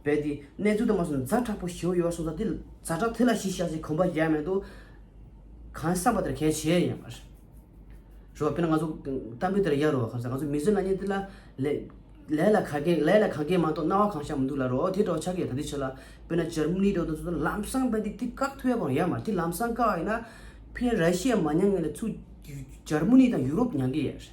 དཔེ་དེ་གནས་ཚུལ་དུ་མ་སོང་ཛ་དྲག་པོ་ཞེ་པོ་ཡོད་པ་སོང་ཙང་དེ་ཛ་དྲག་དེ་ལ་གཞི་བཞག་ཅིག་གོམ་པ་རྒྱག་མེད་དུ་གང་བསམ་པ་དེར་གལ་ཆེ་ཡོད་མ་རེད། རོ་དཔེར་ན་ང་ཚོ་གཏམ་དཔེ་དེར་ཡ་རོ་ག་རེ་ཟ་ང་ཚོ་མི་ཚེ་ནང་ཉིད་དེ་ལ་ལས་ལས་ལ་ག་གེ་ལས་ལ་གང་གེ་མ་གཏོགས་སྣང་བ་གང་ཤར་མི་འདུག་ལ་རོ་དེ་འདྲ་ཆགས་ཀྱི་ཡོད། ད་དེ་ཆ་ལ་དཔེར་ན་འཇར་མ་ནི་འདྲ་དེ་ཚོ་ལམ་སང་དཔེ་དེ་དེ་བཀག་ཐུབ་ཡ་གོ་ཡ་མ་རེད། དེ་ལམ་སང་བཀག་ཡིན་ན་ཕན་ར་ཤི་ཡ་མ་མྱངས་ངེས་ལ་ཚུར་འཇར་མ་ནི་དང་ཡུ་རོབ་མྱང་གི་ཡོད་རེད།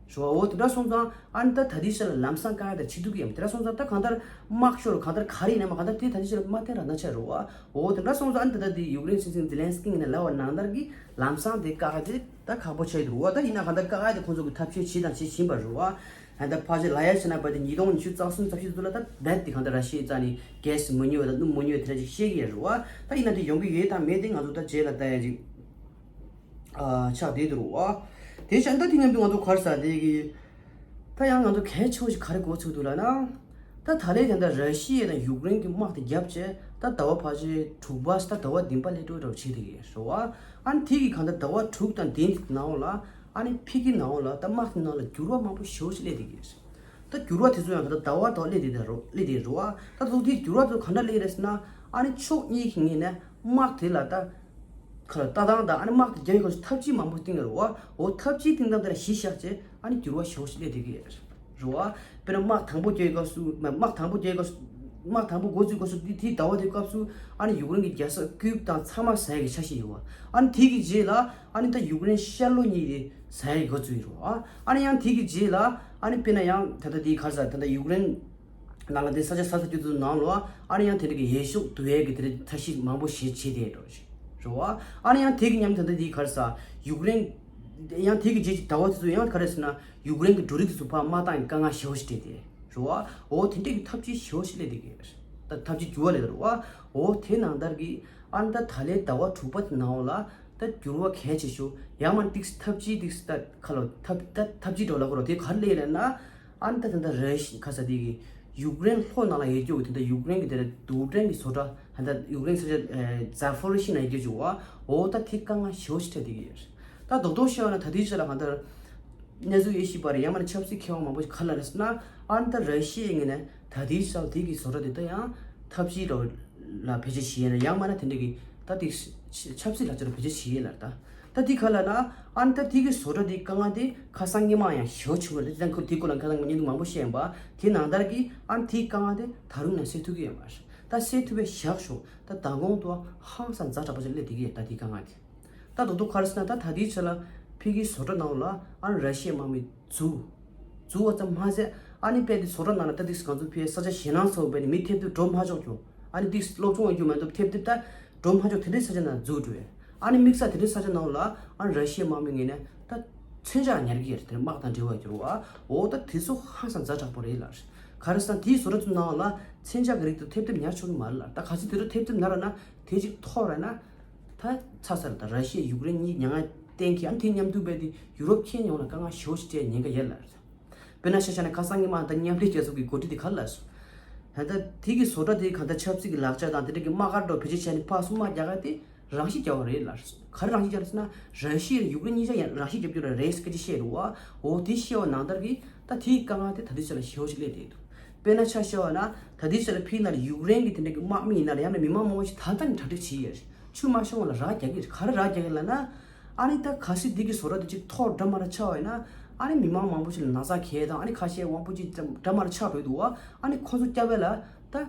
རེད་བ། འོ་དེ་འདྲ་སོང་ཙང་ཨ་ནི་ད་ད་ལྟའི་ཆ་ལ་ལམ་སང་བཀག་ཡ་དེ་བྱེད་ཐུབ་ཀྱི་ཡོད་མ་རེད། དེ་འདྲ་སོང་ཙང་ད་གང་ལྟར་དམག་ཤོར་གང་ལྟར་ག་རེ་ཡིན་ནའི་མ་གང་ལྟར་དེ་ད་ལྟའི་ཆ་ལ་མ་བསྟན་ར་ན་ཆ་རེད་བ། འོ་དེ་འདྲ་སོང་ཙང་ཨ་ནི་ད་ལྟ་དེ་ཡུཀ་རེན་སྲིད་འཛིན་ཛེ་ལན་སི་ཀི་ཡིན་ན་ལབ་པ་ནང་ལྟར་གྱི་ལམ་སང་དེ་བཀག་ཡ་དེ་ད་ཁག་པོ་ཆགས་ཀྱི་འདུག་བ། ད་ཡིན་ན་གང་ལྟར་བཀག་ཡ་དེ་ཁོང་ཚོ་གི་ཐབས་ཤེས་བྱས་དང་བྱེད་བཞིན་པ་རེད་བ། ད་ལྟ་ཕལ་ཆེར་ལབ་ཡ་བྱས་ན་བར་དེ་ཉིས་སྟོང་ཉི་ཤུ་རྩ་གསུམ་རྩ་བཞི་ཚོ་ལ་ད་རྦད་དེ་གང་ལྟར་ར་ཤི་ཡའི་རྩ་ནས་གྷེ་སི་མ་ཉོ་བ་དང་སྣུམ་མ་ཉོ་བ་དེ་འདྲ་ཅིག་བཤད་ཀྱི་ཡོད་རེད་བ། ད་ཡིན་ན་དེ་ཡོང་གི་ཡོད་དང་མེད་དེ་ང་ཚོ་ད་རྗེས་ལ་ལྟ་ཡ་ཅིག་ཨ་ཆགས་བསྡད་འདུག་བ། དེ་བྱས་ད་དེ་མཉམ་དུ་ང་ཚོ་ག་རེ་ཟེར་དེ་གི་ད་ཡང་ང་ཚོ་གལ་ཆེ་བོ་ཞིག་ག་རེ་གོ་ཚུགས་འདུག་ལབ་ན། ད་ད་ལན་དེ་འདྲ་ར་ཤི་ཡ་དང་ཡུཀ་རེན་གྱི་དམག་དེ་བརྒྱབ་བྱས་ད་ཟླ་བ་ཕལ་ཆེར་དྲུག་པ་ད་ཟླ་བ་བདུན་པ་སླེབས་འགྲོ་འདྲ་བོ་བྱེད་བསྡད་ཀྱི་རེད་བ། ཨ་ནི་དེ་གི་གང་ལྟར་ཟླ་བ་དྲུག་དང་བདུན་གྱི་ནང་ལ་ཨ་ནི་ཕ་གི་ནང་ལ་ད་དམག་དེ་ནང་ལ་འགྱུར་བ་མང་པོ་ཞེ་པོ་ཞིག་སླེབས་བསྡད་ཀྱི་རེད། ད་འགྱུར་བ་དེ་ཚོ་ཡང་ད་ལྟ་ཟླ་བ་ཐོག་སླེབས་བསྡད་རེད་སླེབས་བསྡད་རེད་བ། ད་ལྟ་དེ་འགྱུར་བ་དེ་ཚོ་གང་འདྲ་སླེབས་རེད་ཟེར་ན། ཨ་ནི་ཕྱོགས་གཉིས་ཀྱི་ངོས་ནས་དམག་དེ་ལ་ད་ཁ་ལ་ལྟ་སྟངས་དང་ཨ་ནི་དམག་དེ་རྒྱག་ཡག་ཐབས་ཇུས་མང་པོ་བཏིང་ཡོད་རེད་བ། འོ་ཐབས་ཇུས་བཏིང་སྟངས་དེ་ལ་གཞི་བཞག་བྱས་ཨ་ནི་འགྱུར་བ་ཞེ་པོ་ཞིག་སླེབས་བསྡད་ཀྱི་ཡོད་རེད་བ། དཔེར་ན་དམག་དང་པོ་རྒྱག་ཡག་སྐབས་སུ་མ་དམག་དང་པོ་རྒྱག་ཡག་སྐབས་སུ་དམག་དང་པོ་འགོ་བཙུགས་སྐབས་སུ་དེ་དེའི་ཟླ་བ་དེའི་སྐབས་སུ་ཨ་ནི་ཡུཀ་རེན་གྱི་རྒྱལ་ས་ཀིབ་དང་ཚང་མ་ཟ་ཡག་གི་འཆར་གཞི་ཡོད་བ། ཨ་ནི་དེ་གི་རྗེས་ལ་ཨ་ནི་ད་ཡུཀ་རེན་ཤར་ལྷོ་གཉིས་དེ་ཟ་ཡག་འགོ་བཙུགས་ཡོད་རེད་བ། ཨ་ནི་ཡང་དེ་གི་རྗེས་ལ་ཨ་ནི་དཔེར་ན་ཡང་ད་ལྟ་དེའི་ག་རེ་ཟེར་ད་ལྟ་ཡུཀ་རེན་ནང་ལ་དེ་ས་ཆ་ས་ས་དེ་ཚོའི་ནང་ལ་ཨ་ནི་ཡང་དེ་འདྲ་གི་འོས་ཤོག་བསྡུ་ཡས་ཀྱི་དེ་འདྲ་ཐབས་ཤེས་མང་པོ་ཞིག་བྱེད་བསྡད་འགྲོ་ཞིག་རེད་བ། ཨ་ནི་ཡང་དེ་གི་མཉམ་དུ་ད་ལྟ་དེ་ག་རེ་ཟེར་ཡུཀ་རེན་ཡང་དེ་གི་རྗེས་ཀྱི་ཟླ་བ་དེ་ཚོ་ཡང་ག་རེ་ཟེར་ན་ཡུཀ་རེན་གྱི་འབྲུ་རིགས་དེ་ཚོ་ཕར་མ་བཏང་གི་དཀའ་ངལ་ཞེ་པོ་ཞིག་འཕྲད་དེ་རེད་བ། འོ་དེ་འདྲ་གི་ཐབས་ཇུས་ཞེ་པོ་ཞིག་སླེབས་བསྡད་ཀྱི་རེད། ད་ཐབས་ཇུས་འགྱུར་བ་སླེབས་རེད་བ། འོ་དེ་ནང་ལྟར་གྱི་ཨ་ནི་ད་ད་ལན་ཟླ་བ་དྲུག་པ་དེ་ནང་ལ་ད་འགྱུར་བ་གལ་ཆེ་ཤོས་ཡང་མ་ཏིག་ཐབས་ཇུས་ཏིག་ད་ཁ་ལོ་ཐབས་ད་ཐབས་ཇུས་འགྲོ་ལ་ཁོ་རོ་དེ་ག་རེ་སླེབས་རེད་ན། ཨ་ནི་ད་དེ་འདྲ་རེད་ཤི་ཁ་ས་དེ་གི་ཡུཀ་རེན་ལྷོ་ནང་ལ་ཡོད་རྒྱུ་དེ་འདྲ་ཡུཀ་རེན་གི་དེ་འདྲ་རྡུལ་ཕྲན་གི་བཟོ་གྲྭ་ཧ་ད་ཡུཀ་རེན་ས་ཆ་ཛ་ཕོ་རི་ཤི་ན་ཡོད་རྒྱུ་བ། འོ་ད་དེ་དཀའ་ངལ་ཞེ་པོ་ཞིག་འཕྲད་བསྡད་ཀྱི་ཡོད་རེད། ད་རྡོག་རྡོག་བཤད་པ་ན་ད་དེའི་ཆ་ལ་གང་ལྟར་གནས་ཚུལ་ཡེ་ཤེས་པ་རེད་ཡང་མིན་ན་ཆབ་སྲིད་མཁས་དབང་མང་པོ་ཞིག་ག་རེ་ལབ་རེད་ཟེར་ན། ཨ་ནི་ད་ར་ཤི་ཡའི་ངོས་ནས་ད་དེའི་ཆ་ལ་དེ་གི་བཟོ་གྲྭ་དེ་ད་ཡང་ཐབས་ཇུས་རོགས་ལ་བེད་སྤྱོད་བྱེད་ཡས་ན་ཡང་མིན་ན་དེ་འདྲ་གི་ད་དེ་ཆབ་སྲིད་ལག་ཆ་རུ་བེད་སྤྱོད་བྱེད་ཡས་ལ་ད་ད་དེ་ག་ལ་ན། ཨ་ནི་ད་དེ་གི་བཟོ་གྲྭ་དེ་དཀའ་ངལ་དེ་ཁ་སང་སྔོན་མ་ཡང་ཞེ་པོ་བྱུང་བ་རེད། དེ་ད་ཁོ་དེ་སྐོར་ལ་ཁ་སང་ཉིན་དུ་མང་པོ་བཤད་ཡིན་པ། དེ་ནང་ལྟར་གི་ཨ་ནི་དེའི་དཀའ་ངལ་དེ་ད་རུང་ནས་སེལ་ཐུབ་ཀྱི་ཡོད་མ་རེད། ད་སེལ་ཐུབ་པའི་བཞག་ཤོག་ད་མདང་དགོང་དུ་ཧང་སང་ཛ་དྲག་པོ་ཞིག་སླེབས་བསྡད་ཀྱི་ཡོད་ད་དེའི་དཀའ་ངལ་དེ། ད་རྡོག་རྡོག་ག་རེ་ཟེར་ན་ད་ད་ལྟའི་ཆ་ལ་ཕ་གིའི་བཟོ་གྲྭ་ནང་ལ་ཨ་ནི་ར་ཤི་ཡའི་དམག་མི་འཛུལ། འཛུལ་བ་ཙམ་མ་ཟད་ཨ་ནི་དཔེ་དེ་བཟོ་གྲྭ་ནང་ལ་ད་ཏིག་ང་ཚོ་ཕའི་ས་ཆ་ཞེད་སྣང་ཚ་བོ་དཔེ་དེ་མི་ཐེབས་ཐེབས་འགྲོ་མ་ཆོག་རྒྱུ། ཨ་ནི་ཏིག་སློབ་སྦྱོང་ཡོད་རྒྱུ་མ་གཏོགས་ཐེབས་ཐེབས་ད་འགྲོ་མ་ཆོག་དེ་འདྲའི་ས་ཆ་ནང་འཛུལ་འགྲོ་བས། ཨ་ནི་དམིགས་བསལ་དེ་འདྲའི་ས་ཆ་ནང་ལ་ཨ་ནི་ར་ཤི་ཡའི་དམག་མི་ངོས་ནས་ད་མཚོན་ཆ་ཉར་གྱི་ཡོད་རེད། དེ་དམག་དང་འབྲེལ་བ་ཡོད་རེད་བ། འོ་ད་དེ་ཚོ་ཧང་སང་ཛ་དྲག་པོ་རེད་ལ། ག་རེ་ཟེར་ན་དེའི་བཟོ་གྲྭ་ཚོའི་ནང་ལ་མཚོན་ཆ་གི་རིགས་དེ་ཐེབས་ཐེབས་ཉར་ཆོག་གི་མ་རེད་ལ། ད་གལ་སྲིད་དེ་ཚོ་ཐེབས་ཐེབས་ཉར་བ་ན་དེ་ཅིག་ཐོར་བ་ན། ད་ཚ་ཚ་རེད། ད་ར་ཤི་ཡ་ཡུཀ་རེན་གཉིས་མྱ་ངན་གཏན་འཁེལ། ཨ་ནི་དེ་མཉམ་དུ་རྦད་དེ་ཡུ་རོབ་ཁྱོན་ཡོངས་ལ་དཀའ་ངལ་ཞེ་པོ་ཞིག་འཕྲད་ཉེན་ཁ་ཡོད་ལ། དཔེར་ན་ཆ་བཞག་ན་ཁ་སང་ཉི་མ་ད་མཉམ་འབྲེལ་རྒྱལ་ཚོགས་ཀྱི་འགོ་ཁྲིད་དེ་ག་རེ་ལབ་སོང་། ད་ལྟ་དེ་གི་བཟོ་གྲྭ་དེ་གང་ལྟར་ཆབ་སྲིད་ཀྱི་ལག་ཆ་དང་དེ་འདྲ་གི་དམག་སྒར་འདྲ་བེད་སྤྱོད་བྱས་ནས་ཕར་ཚུར་དམག་རྒྱག་ག་དེ་རང་ཤི་རྒྱག་པ་རེད་ལབ་སོང་། ག་རེ་རང་ཤི་རྒྱག་རེད་ཟེར་ན་ར་ཤི་ཡ་ཡུཀ་རེན་གཉིས་ཆ་ཡང་རང་ཤི་རྒྱག་རྒྱུ་རེད་ཟེར་སྐད་ཆ་བཤད་འདུག་བ། འོ་དེ་བཤད་པ་ནང་ལྟར་གི་ད་དེའི་དཀའ་ངལ་དེ་ད་ལྟའི་ཆ་ལ་ཞེ་པོ་ཞིག་སླེབས་བསྡད་འདུག་དཔེར་ན་ཆ་བཞག་པ་ན་ད་ལྟའི་ཆ་ལ་ཕ་གི་ནང་ལ་ཡུཀ་རེན་གྱི་དེ་འདྲ་གི་དམག་མི་ཡིན་ན་ལ་ཡང་ན་མི་མང་མང་པོ་ཞིག་ད་ལྟ་ནས་གྲ་སྒྲིག་བྱེད་ཀྱི་ཡོད་རེད། ཆུ་མ་ཤོང་བ་ལ་ར་རྒྱག་གི་རེད། ག་རེ་ར་རྒྱག་གི་ལབ་ན། ཨ་ནི་ད་གལ་སྲིད་འདི་གི་བཟོ་གྲྭ་དེ་ཅིག་ཐོག་འགྲམ་མ་ར་ཆགས་པ་ཡིན་ན། ཨ་ནི་མི་མང་མང་པོ་ཞིག་ལ་ན་ཚ་གས་དང་ཨ་ནི་ཁ་ཤས་དབང་པོ་ཅིག་འགྲམ་འགྲམ་མ་ར་ཆགས་འགྲོ་གི་འདུག་བ། ཨ་ནི་ཁོ་ཚོ་སྐྱབས་ཡས་ལ་ད་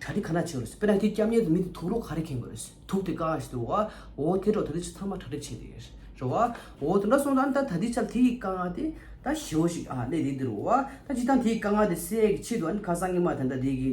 གྲ་སྒྲིག་ག་འདྲ་བྱེད་དགོས་རེད། དཔེར་ན་དེ་སྐྱབས་མཁན་དེ་མི་དེ་དུག་སློག་ག་རེ་འཁྱེར་དགོས་རེད། དུག་དེ་བཀག་ཡ་ཞིག་འདུག་བ། འོ་དེ་འདྲ་ད་ལྟའི་ཆ་ཚང་མ་གྲ་སྒྲིག་བྱས་བསྡད་ཡོད་རེད་བ། འོ་དེ་འདྲ་སོང་ཙང་ཨ་ནི་ད་ད་ལྟའི་ཆ་དེ་གི་དཀའ་ངལ་དེ་ད་ཞེ་པོ་ཞིག་ཨ་སླེབས་བསྡད་འདུག་བ། ད་སྤྱིར་བཏང་དེ་གི་དཀའ་ངལ་དེ་སེལ་ཡས་ཀྱི་ཆེད་དུ་ཨ་ནི་ཁ་སང་ཉི་མ་ད་ལྟ་དེ་གི་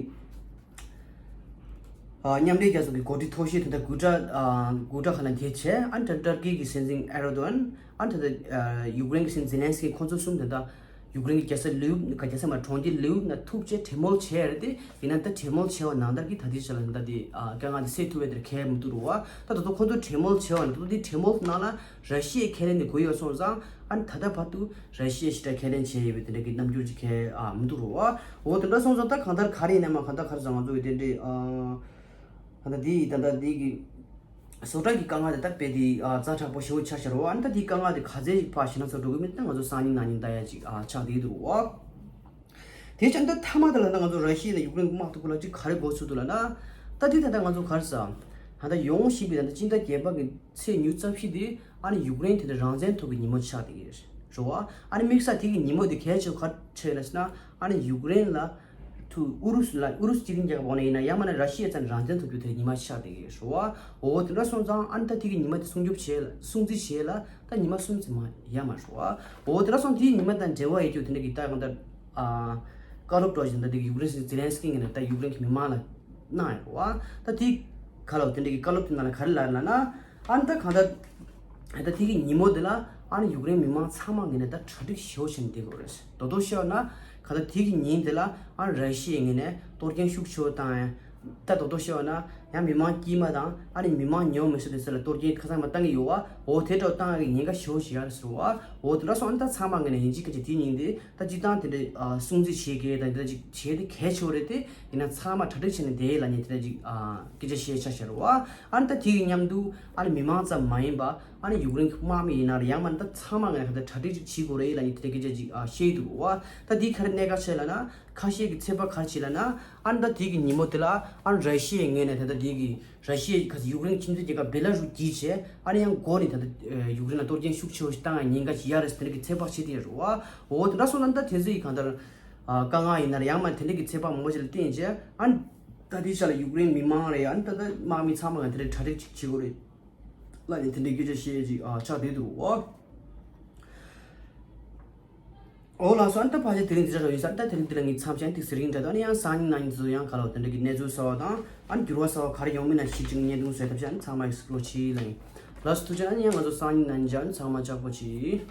ཨ་མཉམ་འབྲེལ་རྒྱལ་ཚོགས་ཀྱི་འགོ་ཁྲིད་མཐོ་ཤོས་དེ་འདྲ་དགུ་གྲ་ཨ་དགུ་གྲ་ཁ་ལ་འདེད་བྱས། ཨ་ནི་ད་ཏུར་ཀི་གི་སྲིད་འཛིན་ཨེར་རྡོ་ཨན། ཨ་ནི་ད་ལྟ་ཨ་ཡུཀ་རེན་གྱི་སྲིད་འཛིན་ཛེ་ལན་སི་ཀི་ཁོང་ཚོ་གསུམ་དེ་འདྲ་ཡུཀ་རེན་གྱི་རྒྱལ་ས་ལིའུ་ག་རྒྱལ་ས་མ་གྲོང་ཁྱེར་ལིའུ་ན་ཐུག་བྱས་གྲོས་མོལ་བྱས་རེད་དེ། ཡིན་ན་ད་གྲོས་མོལ་བྱས་པ་ནང་ལྟར་གྱི་ད་ལྟའི་ཆ་ལ་ད་ལྟ་དེ་ཨ་དཀའ་ངལ་དེ་སེལ་ཐུབ་པའི་དེར་གལ་མི་འདུག་རུ་བ། ད་ད་ལྟ་ཁོང་ཚོ་གྲོས་མོལ་བྱས་པ་ནང་ད་ལྟ་དེ་གྲོས་མོལ་ནང་ལ་ར་ཤི་ཡའི་ཁས་ལེན་དེ་དགོས་ཡོད་སོང་ཙང་། ཨ་ནི་ད་ལྟ་བར་དུ་ར་ཤི་ཡས་ཞེ་དྲག་ཁས་ལེན་བྱས་ཡོད་པའི་དེ་འདྲ་གི་རྣམ་འགྱུར་ཅིག་གལ་ཨ་མི་འདུག་རུ་བ། འོ་དེ་འདྲ་སོང་ཙང་ད་གང་ལྟར་ག་རེ་ཡིན་ནའི་མ་གང་ལྟར་ག་རེ་ཟེར་ང་ཚོ་གི་དེ་འདྲའི་ཨ་ད་ལྟ་དེ་ཡི་ད་ལྟ་དེ་གི་བཟོ་གྲྭ་གི་དཀའ་ངལ་དེ་ད་དཔེ་དེ་ཨ་ཛ་དྲག་པོ་ཞེ་པོ་ཆགས་ཤག་རུ་བ། ཨ་ནི་ད་དེ་དཀའ་ངལ་དེ་ག་ཚད་ཅིག་ཕར་ཞེད་སྣང་ཚ་འགྲོ་གི་མིན་ད་ང་ཚོ་སང་ཉིན་གནངས་ཉིན་ལྟ་ཡ་ཅིག་ཨ་ཆགས་བསྡད་འདུག་རུ་བ། དེ་ཆ་ད་མཐའ་མ་དེ་ལ་ད་ང་ཚོ་ར་ཤི་ཡ་དང་ཡུཀ་རེན་གྱི་དམག་དེ་གུ་ལ་ཅིག་ག་རེ་གོ་ཚུལ་འདུག་ལབ་ན། ད་དེ་ད་ལྟ་ང་ཚོ་ག་རེ་ཟ། ད་ལྟ་ཡོང་བཞིན་པའི་ད་ལྟ་སྤྱི་ཟླ་བརྒྱད་པ་གི་ཚེས་ཉི་ཤུ་རྩ་བཞི་དེ་ཨ་ནི་ཡུཀ་རེན་དེ་འདྲ་རང་བཙན་ཐོབ་པའི་ཉིན་མོ་ཆགས་བསྡད་ཀྱི་རེད་བ། ཨ་ནི་དམིགས་བསལ་དེ་གི་ཉིན་མོ་དེ་གལ་ཆེ་བ་ག་རེ་ཆགས་ཡོད་ལབ་ན། ཨ་ནི་ཡུཀ་རེན་ལ་ ཐུ་ཨུ་རུ་སུ་ལ་ཨུ་རུ་སུ་སྤྱི་མཐུན་རྒྱལ་ཁབ་འོག་ན་ཡིན་ན་ཡང་མིན་ན་ར་ཤི་ཡའི་རྩ་ནས་རང་བཙན་ཐོབ་རྒྱུ་དེ་ཉི་མ་ཆགས་བསྡད་ཀྱི་ཡོད་རེད་བ། འོ་དེ་འདྲ་སོང་ཙང་ཨ་ནི་ད་དེ་གི་ཉི་མ་དེ་སྲུང་སྐྱོབ་བྱེད་ལ་སྲུང་བརྩི་བྱེད་ལ་ད་ཉི་མ་གསུམ་ཙམ་མ་ཡ་མ་རེད་བ། འོ་དེ་འདྲ་སོང་དེའི་ཉི་མ་དང་འབྲེལ་བ་ཡོད་རྒྱུ་དེ་འདྲ་གི་ད་གང་ལྟར་ཨ་བཀའ་སློབ་སྒྲོག་བཞིན་ད་དེ་གི་ཡུཀ་རེན་སྲིད་ཛེ་ལན་སི་ཀི་ངོས་ནས་ད་ཡུཀ་རེན་གི་མི་མང་ལ་གནང་ཡོད་རེད་བ། ད་དེ་ག་ལ་དེ་འདྲ་གི་བཀའ་སློབ་དེ་ནང་ལ་ག་རེ་ལབ་ལབ་ན། ཨ་ནི་ད་གང་ལྟར་ད་དེ་གི་ཉིན་མོ་དེ་ལ་ཨ་ནི་ཡུཀ་རེན་མི་མང་ཚང་མ་ངོས་ནས་ད་གྲ་སྒྲིག་ཞེ་པོ་བྱས་ནས་བསྡད་དགོས་རེད། རྡོག་རྡོག་བཤད་ན་གང་ལྟར་དེ་གི་ཉིན་དེ་ལ་ཨ་ནི་ར་ཤི་ཡའི་ངོས་ནས་གཏོར་སྐྱོན་ཤུགས་ཆེ་བོ་བཏང་ཡ། ད་རྡོག་རྡོག་བཤད་ན་ཡང་མི་མང་དཀྱུས་མ་དང་ཨ་ནི་མི་མང་ཉུང་མི་སུ་དེ་ཚོ་ལ་གཏོར་སྐྱོན་ཁ་སང་མ་བཏང་གི་ཡོད་བ། འོ་དེ་འདྲ་བཏང་ཡ་གི་ཉེན་ཁ་ཞེ་པོ་ཞིག་ཡོད་རེད་ཟེར་བ། འོ་དེ་འདྲ་སོང་ཨ་ནི་ད་ཚང་མ་ངོས་ནས་ཡིན་གཅིག་མིན་གཅིག་དེ་ཉིན་དེ་ད་སྤྱིར་བཏང་དེ་འདྲ་སྲུང་བརྩི་བྱེད་དགོས་དང་དེ་འདྲ་ཅིག་བྱེད་དེ་གལ་ཆེ་བོ་རེད་དེ། ཡིན་ན་ཚང་མ་གྲ་སྒྲིག་བྱས་ནས་བསྡད་ཡོད་ལབ་མཁན་དེ་འདྲ་ཅིག་ཨ་སྐད་ཆ་བཤད་ཆ་བཤད་རེད་བ། ཨ་ནི་ད་དེ་གི་མཉམ་དུ་ཨ་ནི་མི་མང་ཙམ་མ་ཡིན་པ་ཨ་ནི་ཡུཀ་རེན་གི་དམག་མི་ཡིན་ན་རེད། ཡང་མིན་ན་ད་ཚང་མ་ངས་ད་གྲ་སྒྲིག་ཅིག་བྱེད་དགོས་རེད་ལབ་མཁན་དེ་འདྲ་སྐད་ཆ་ཅིག་ཨ་བཤད་ཀྱི་འདུག་བ། ད་དེའི་ག་རེ་གནད་འགག་ཆེ་ལབ་ན་ཁ་ཤས་ཀྱི་ཚོད་དཔག་ག་རེ་བྱས་ལབ་ན། ཨ་ནི་ད་དེ་གི་ཉིན་མོ་དེ་ལ་ཨ་ནི་ར་ཤི་ཡའི་ངོས་ནས་ད་ལྟ་དེ་གི་ར་ཤི་ཡའི་ཁ་ཡུཀ་རེན་ཁྱིམ་མཚེས་རྒྱལ་ཁབ་བེ་ལ་རུ་བརྒྱུད་བྱས་ཨ་ནི་ཡང་མགོ་ནས་ད་ལྟ་ཡུཀ་རེན་ལ་གཏོར་སྐྱོན་ཤུགས་ཆེ་བོ་ཞིག་བཏང་ཡ་ཉེན་ཁ་ཞིག་ཡོད་རེད་ཟེར་དེ་འདྲ་གི་ཚོད་དཔག་བྱེད་དེ་ཡོད་རེད་བ། འོ་དེ་འདྲ་སོང་ན་ད་དེ་ཚོ་ཡི་གང་ལྟར། ཨ་དཀའ་ངལ་ཡིན་ན་རེད། ཡང་མིན་དེ་འདྲ་གི་ཚོད་དཔག་མང་པོ་ཞིག་ལ་བརྟེན་བྱས་ཨ་ནི་ད་ལྟའི་ཆ་ལ་ཡུཀ་རེན་མི་མང་རེད། ཨ་ནི་ད་ལྟ་དམག་མི་ཚང་མ་ང་དེ་འདྲ་གྲ་སྒྲིག་ཅིག་བྱེད་དགོས་རེད་ལབ་ནས་དེ་འདྲའི་སྐད་ཆ་བཤད་ཅིག་ཨ་ཆགས་བསྡད་འདུག་འོ། འོ་ལགས་སོ། ཨ་ནི་ད་ཕལ་ཆེར་དེ་རིང་འདི་འདྲ་རང་ཡིན་ས། ཨ་ནི་ད་དེ་རིང་འདི་ལ་ངས་མཚམས་བཞག་ཏིག་ཟེར་གྱི་འདྲ། ད་ཨ་ནི་ཡང་སང་ཉིན་གནངས་ཉིན་ཚོ་ཡང་ག་ལ་དེ་འདྲ་གི་གནས་ཚུལ་གསར་བ་དང་ཨ་ནི་འགྱུར་བ་གསར་བ་ག་རེ་ཡོང་མིན་ན་ཞིབ་ཅིག་བརྙན་ཐུང་བཟོས་ཐབས་ཤེས། ཨ་ནི་ཚང་མ་ཡིས་གཟིགས་རོགས་གྱིས་ལབ་ཡིན། ལགས་སོ་ཐུགས་རྗེ་ཆེ། ཨ་ནི་ཡང་ང་ཚོ་སང་ཉིན་གནངས་ཉིན་མཇལ། ཨ་ནི་ཚང་མ་ལྕགས་པོ་གྱིས།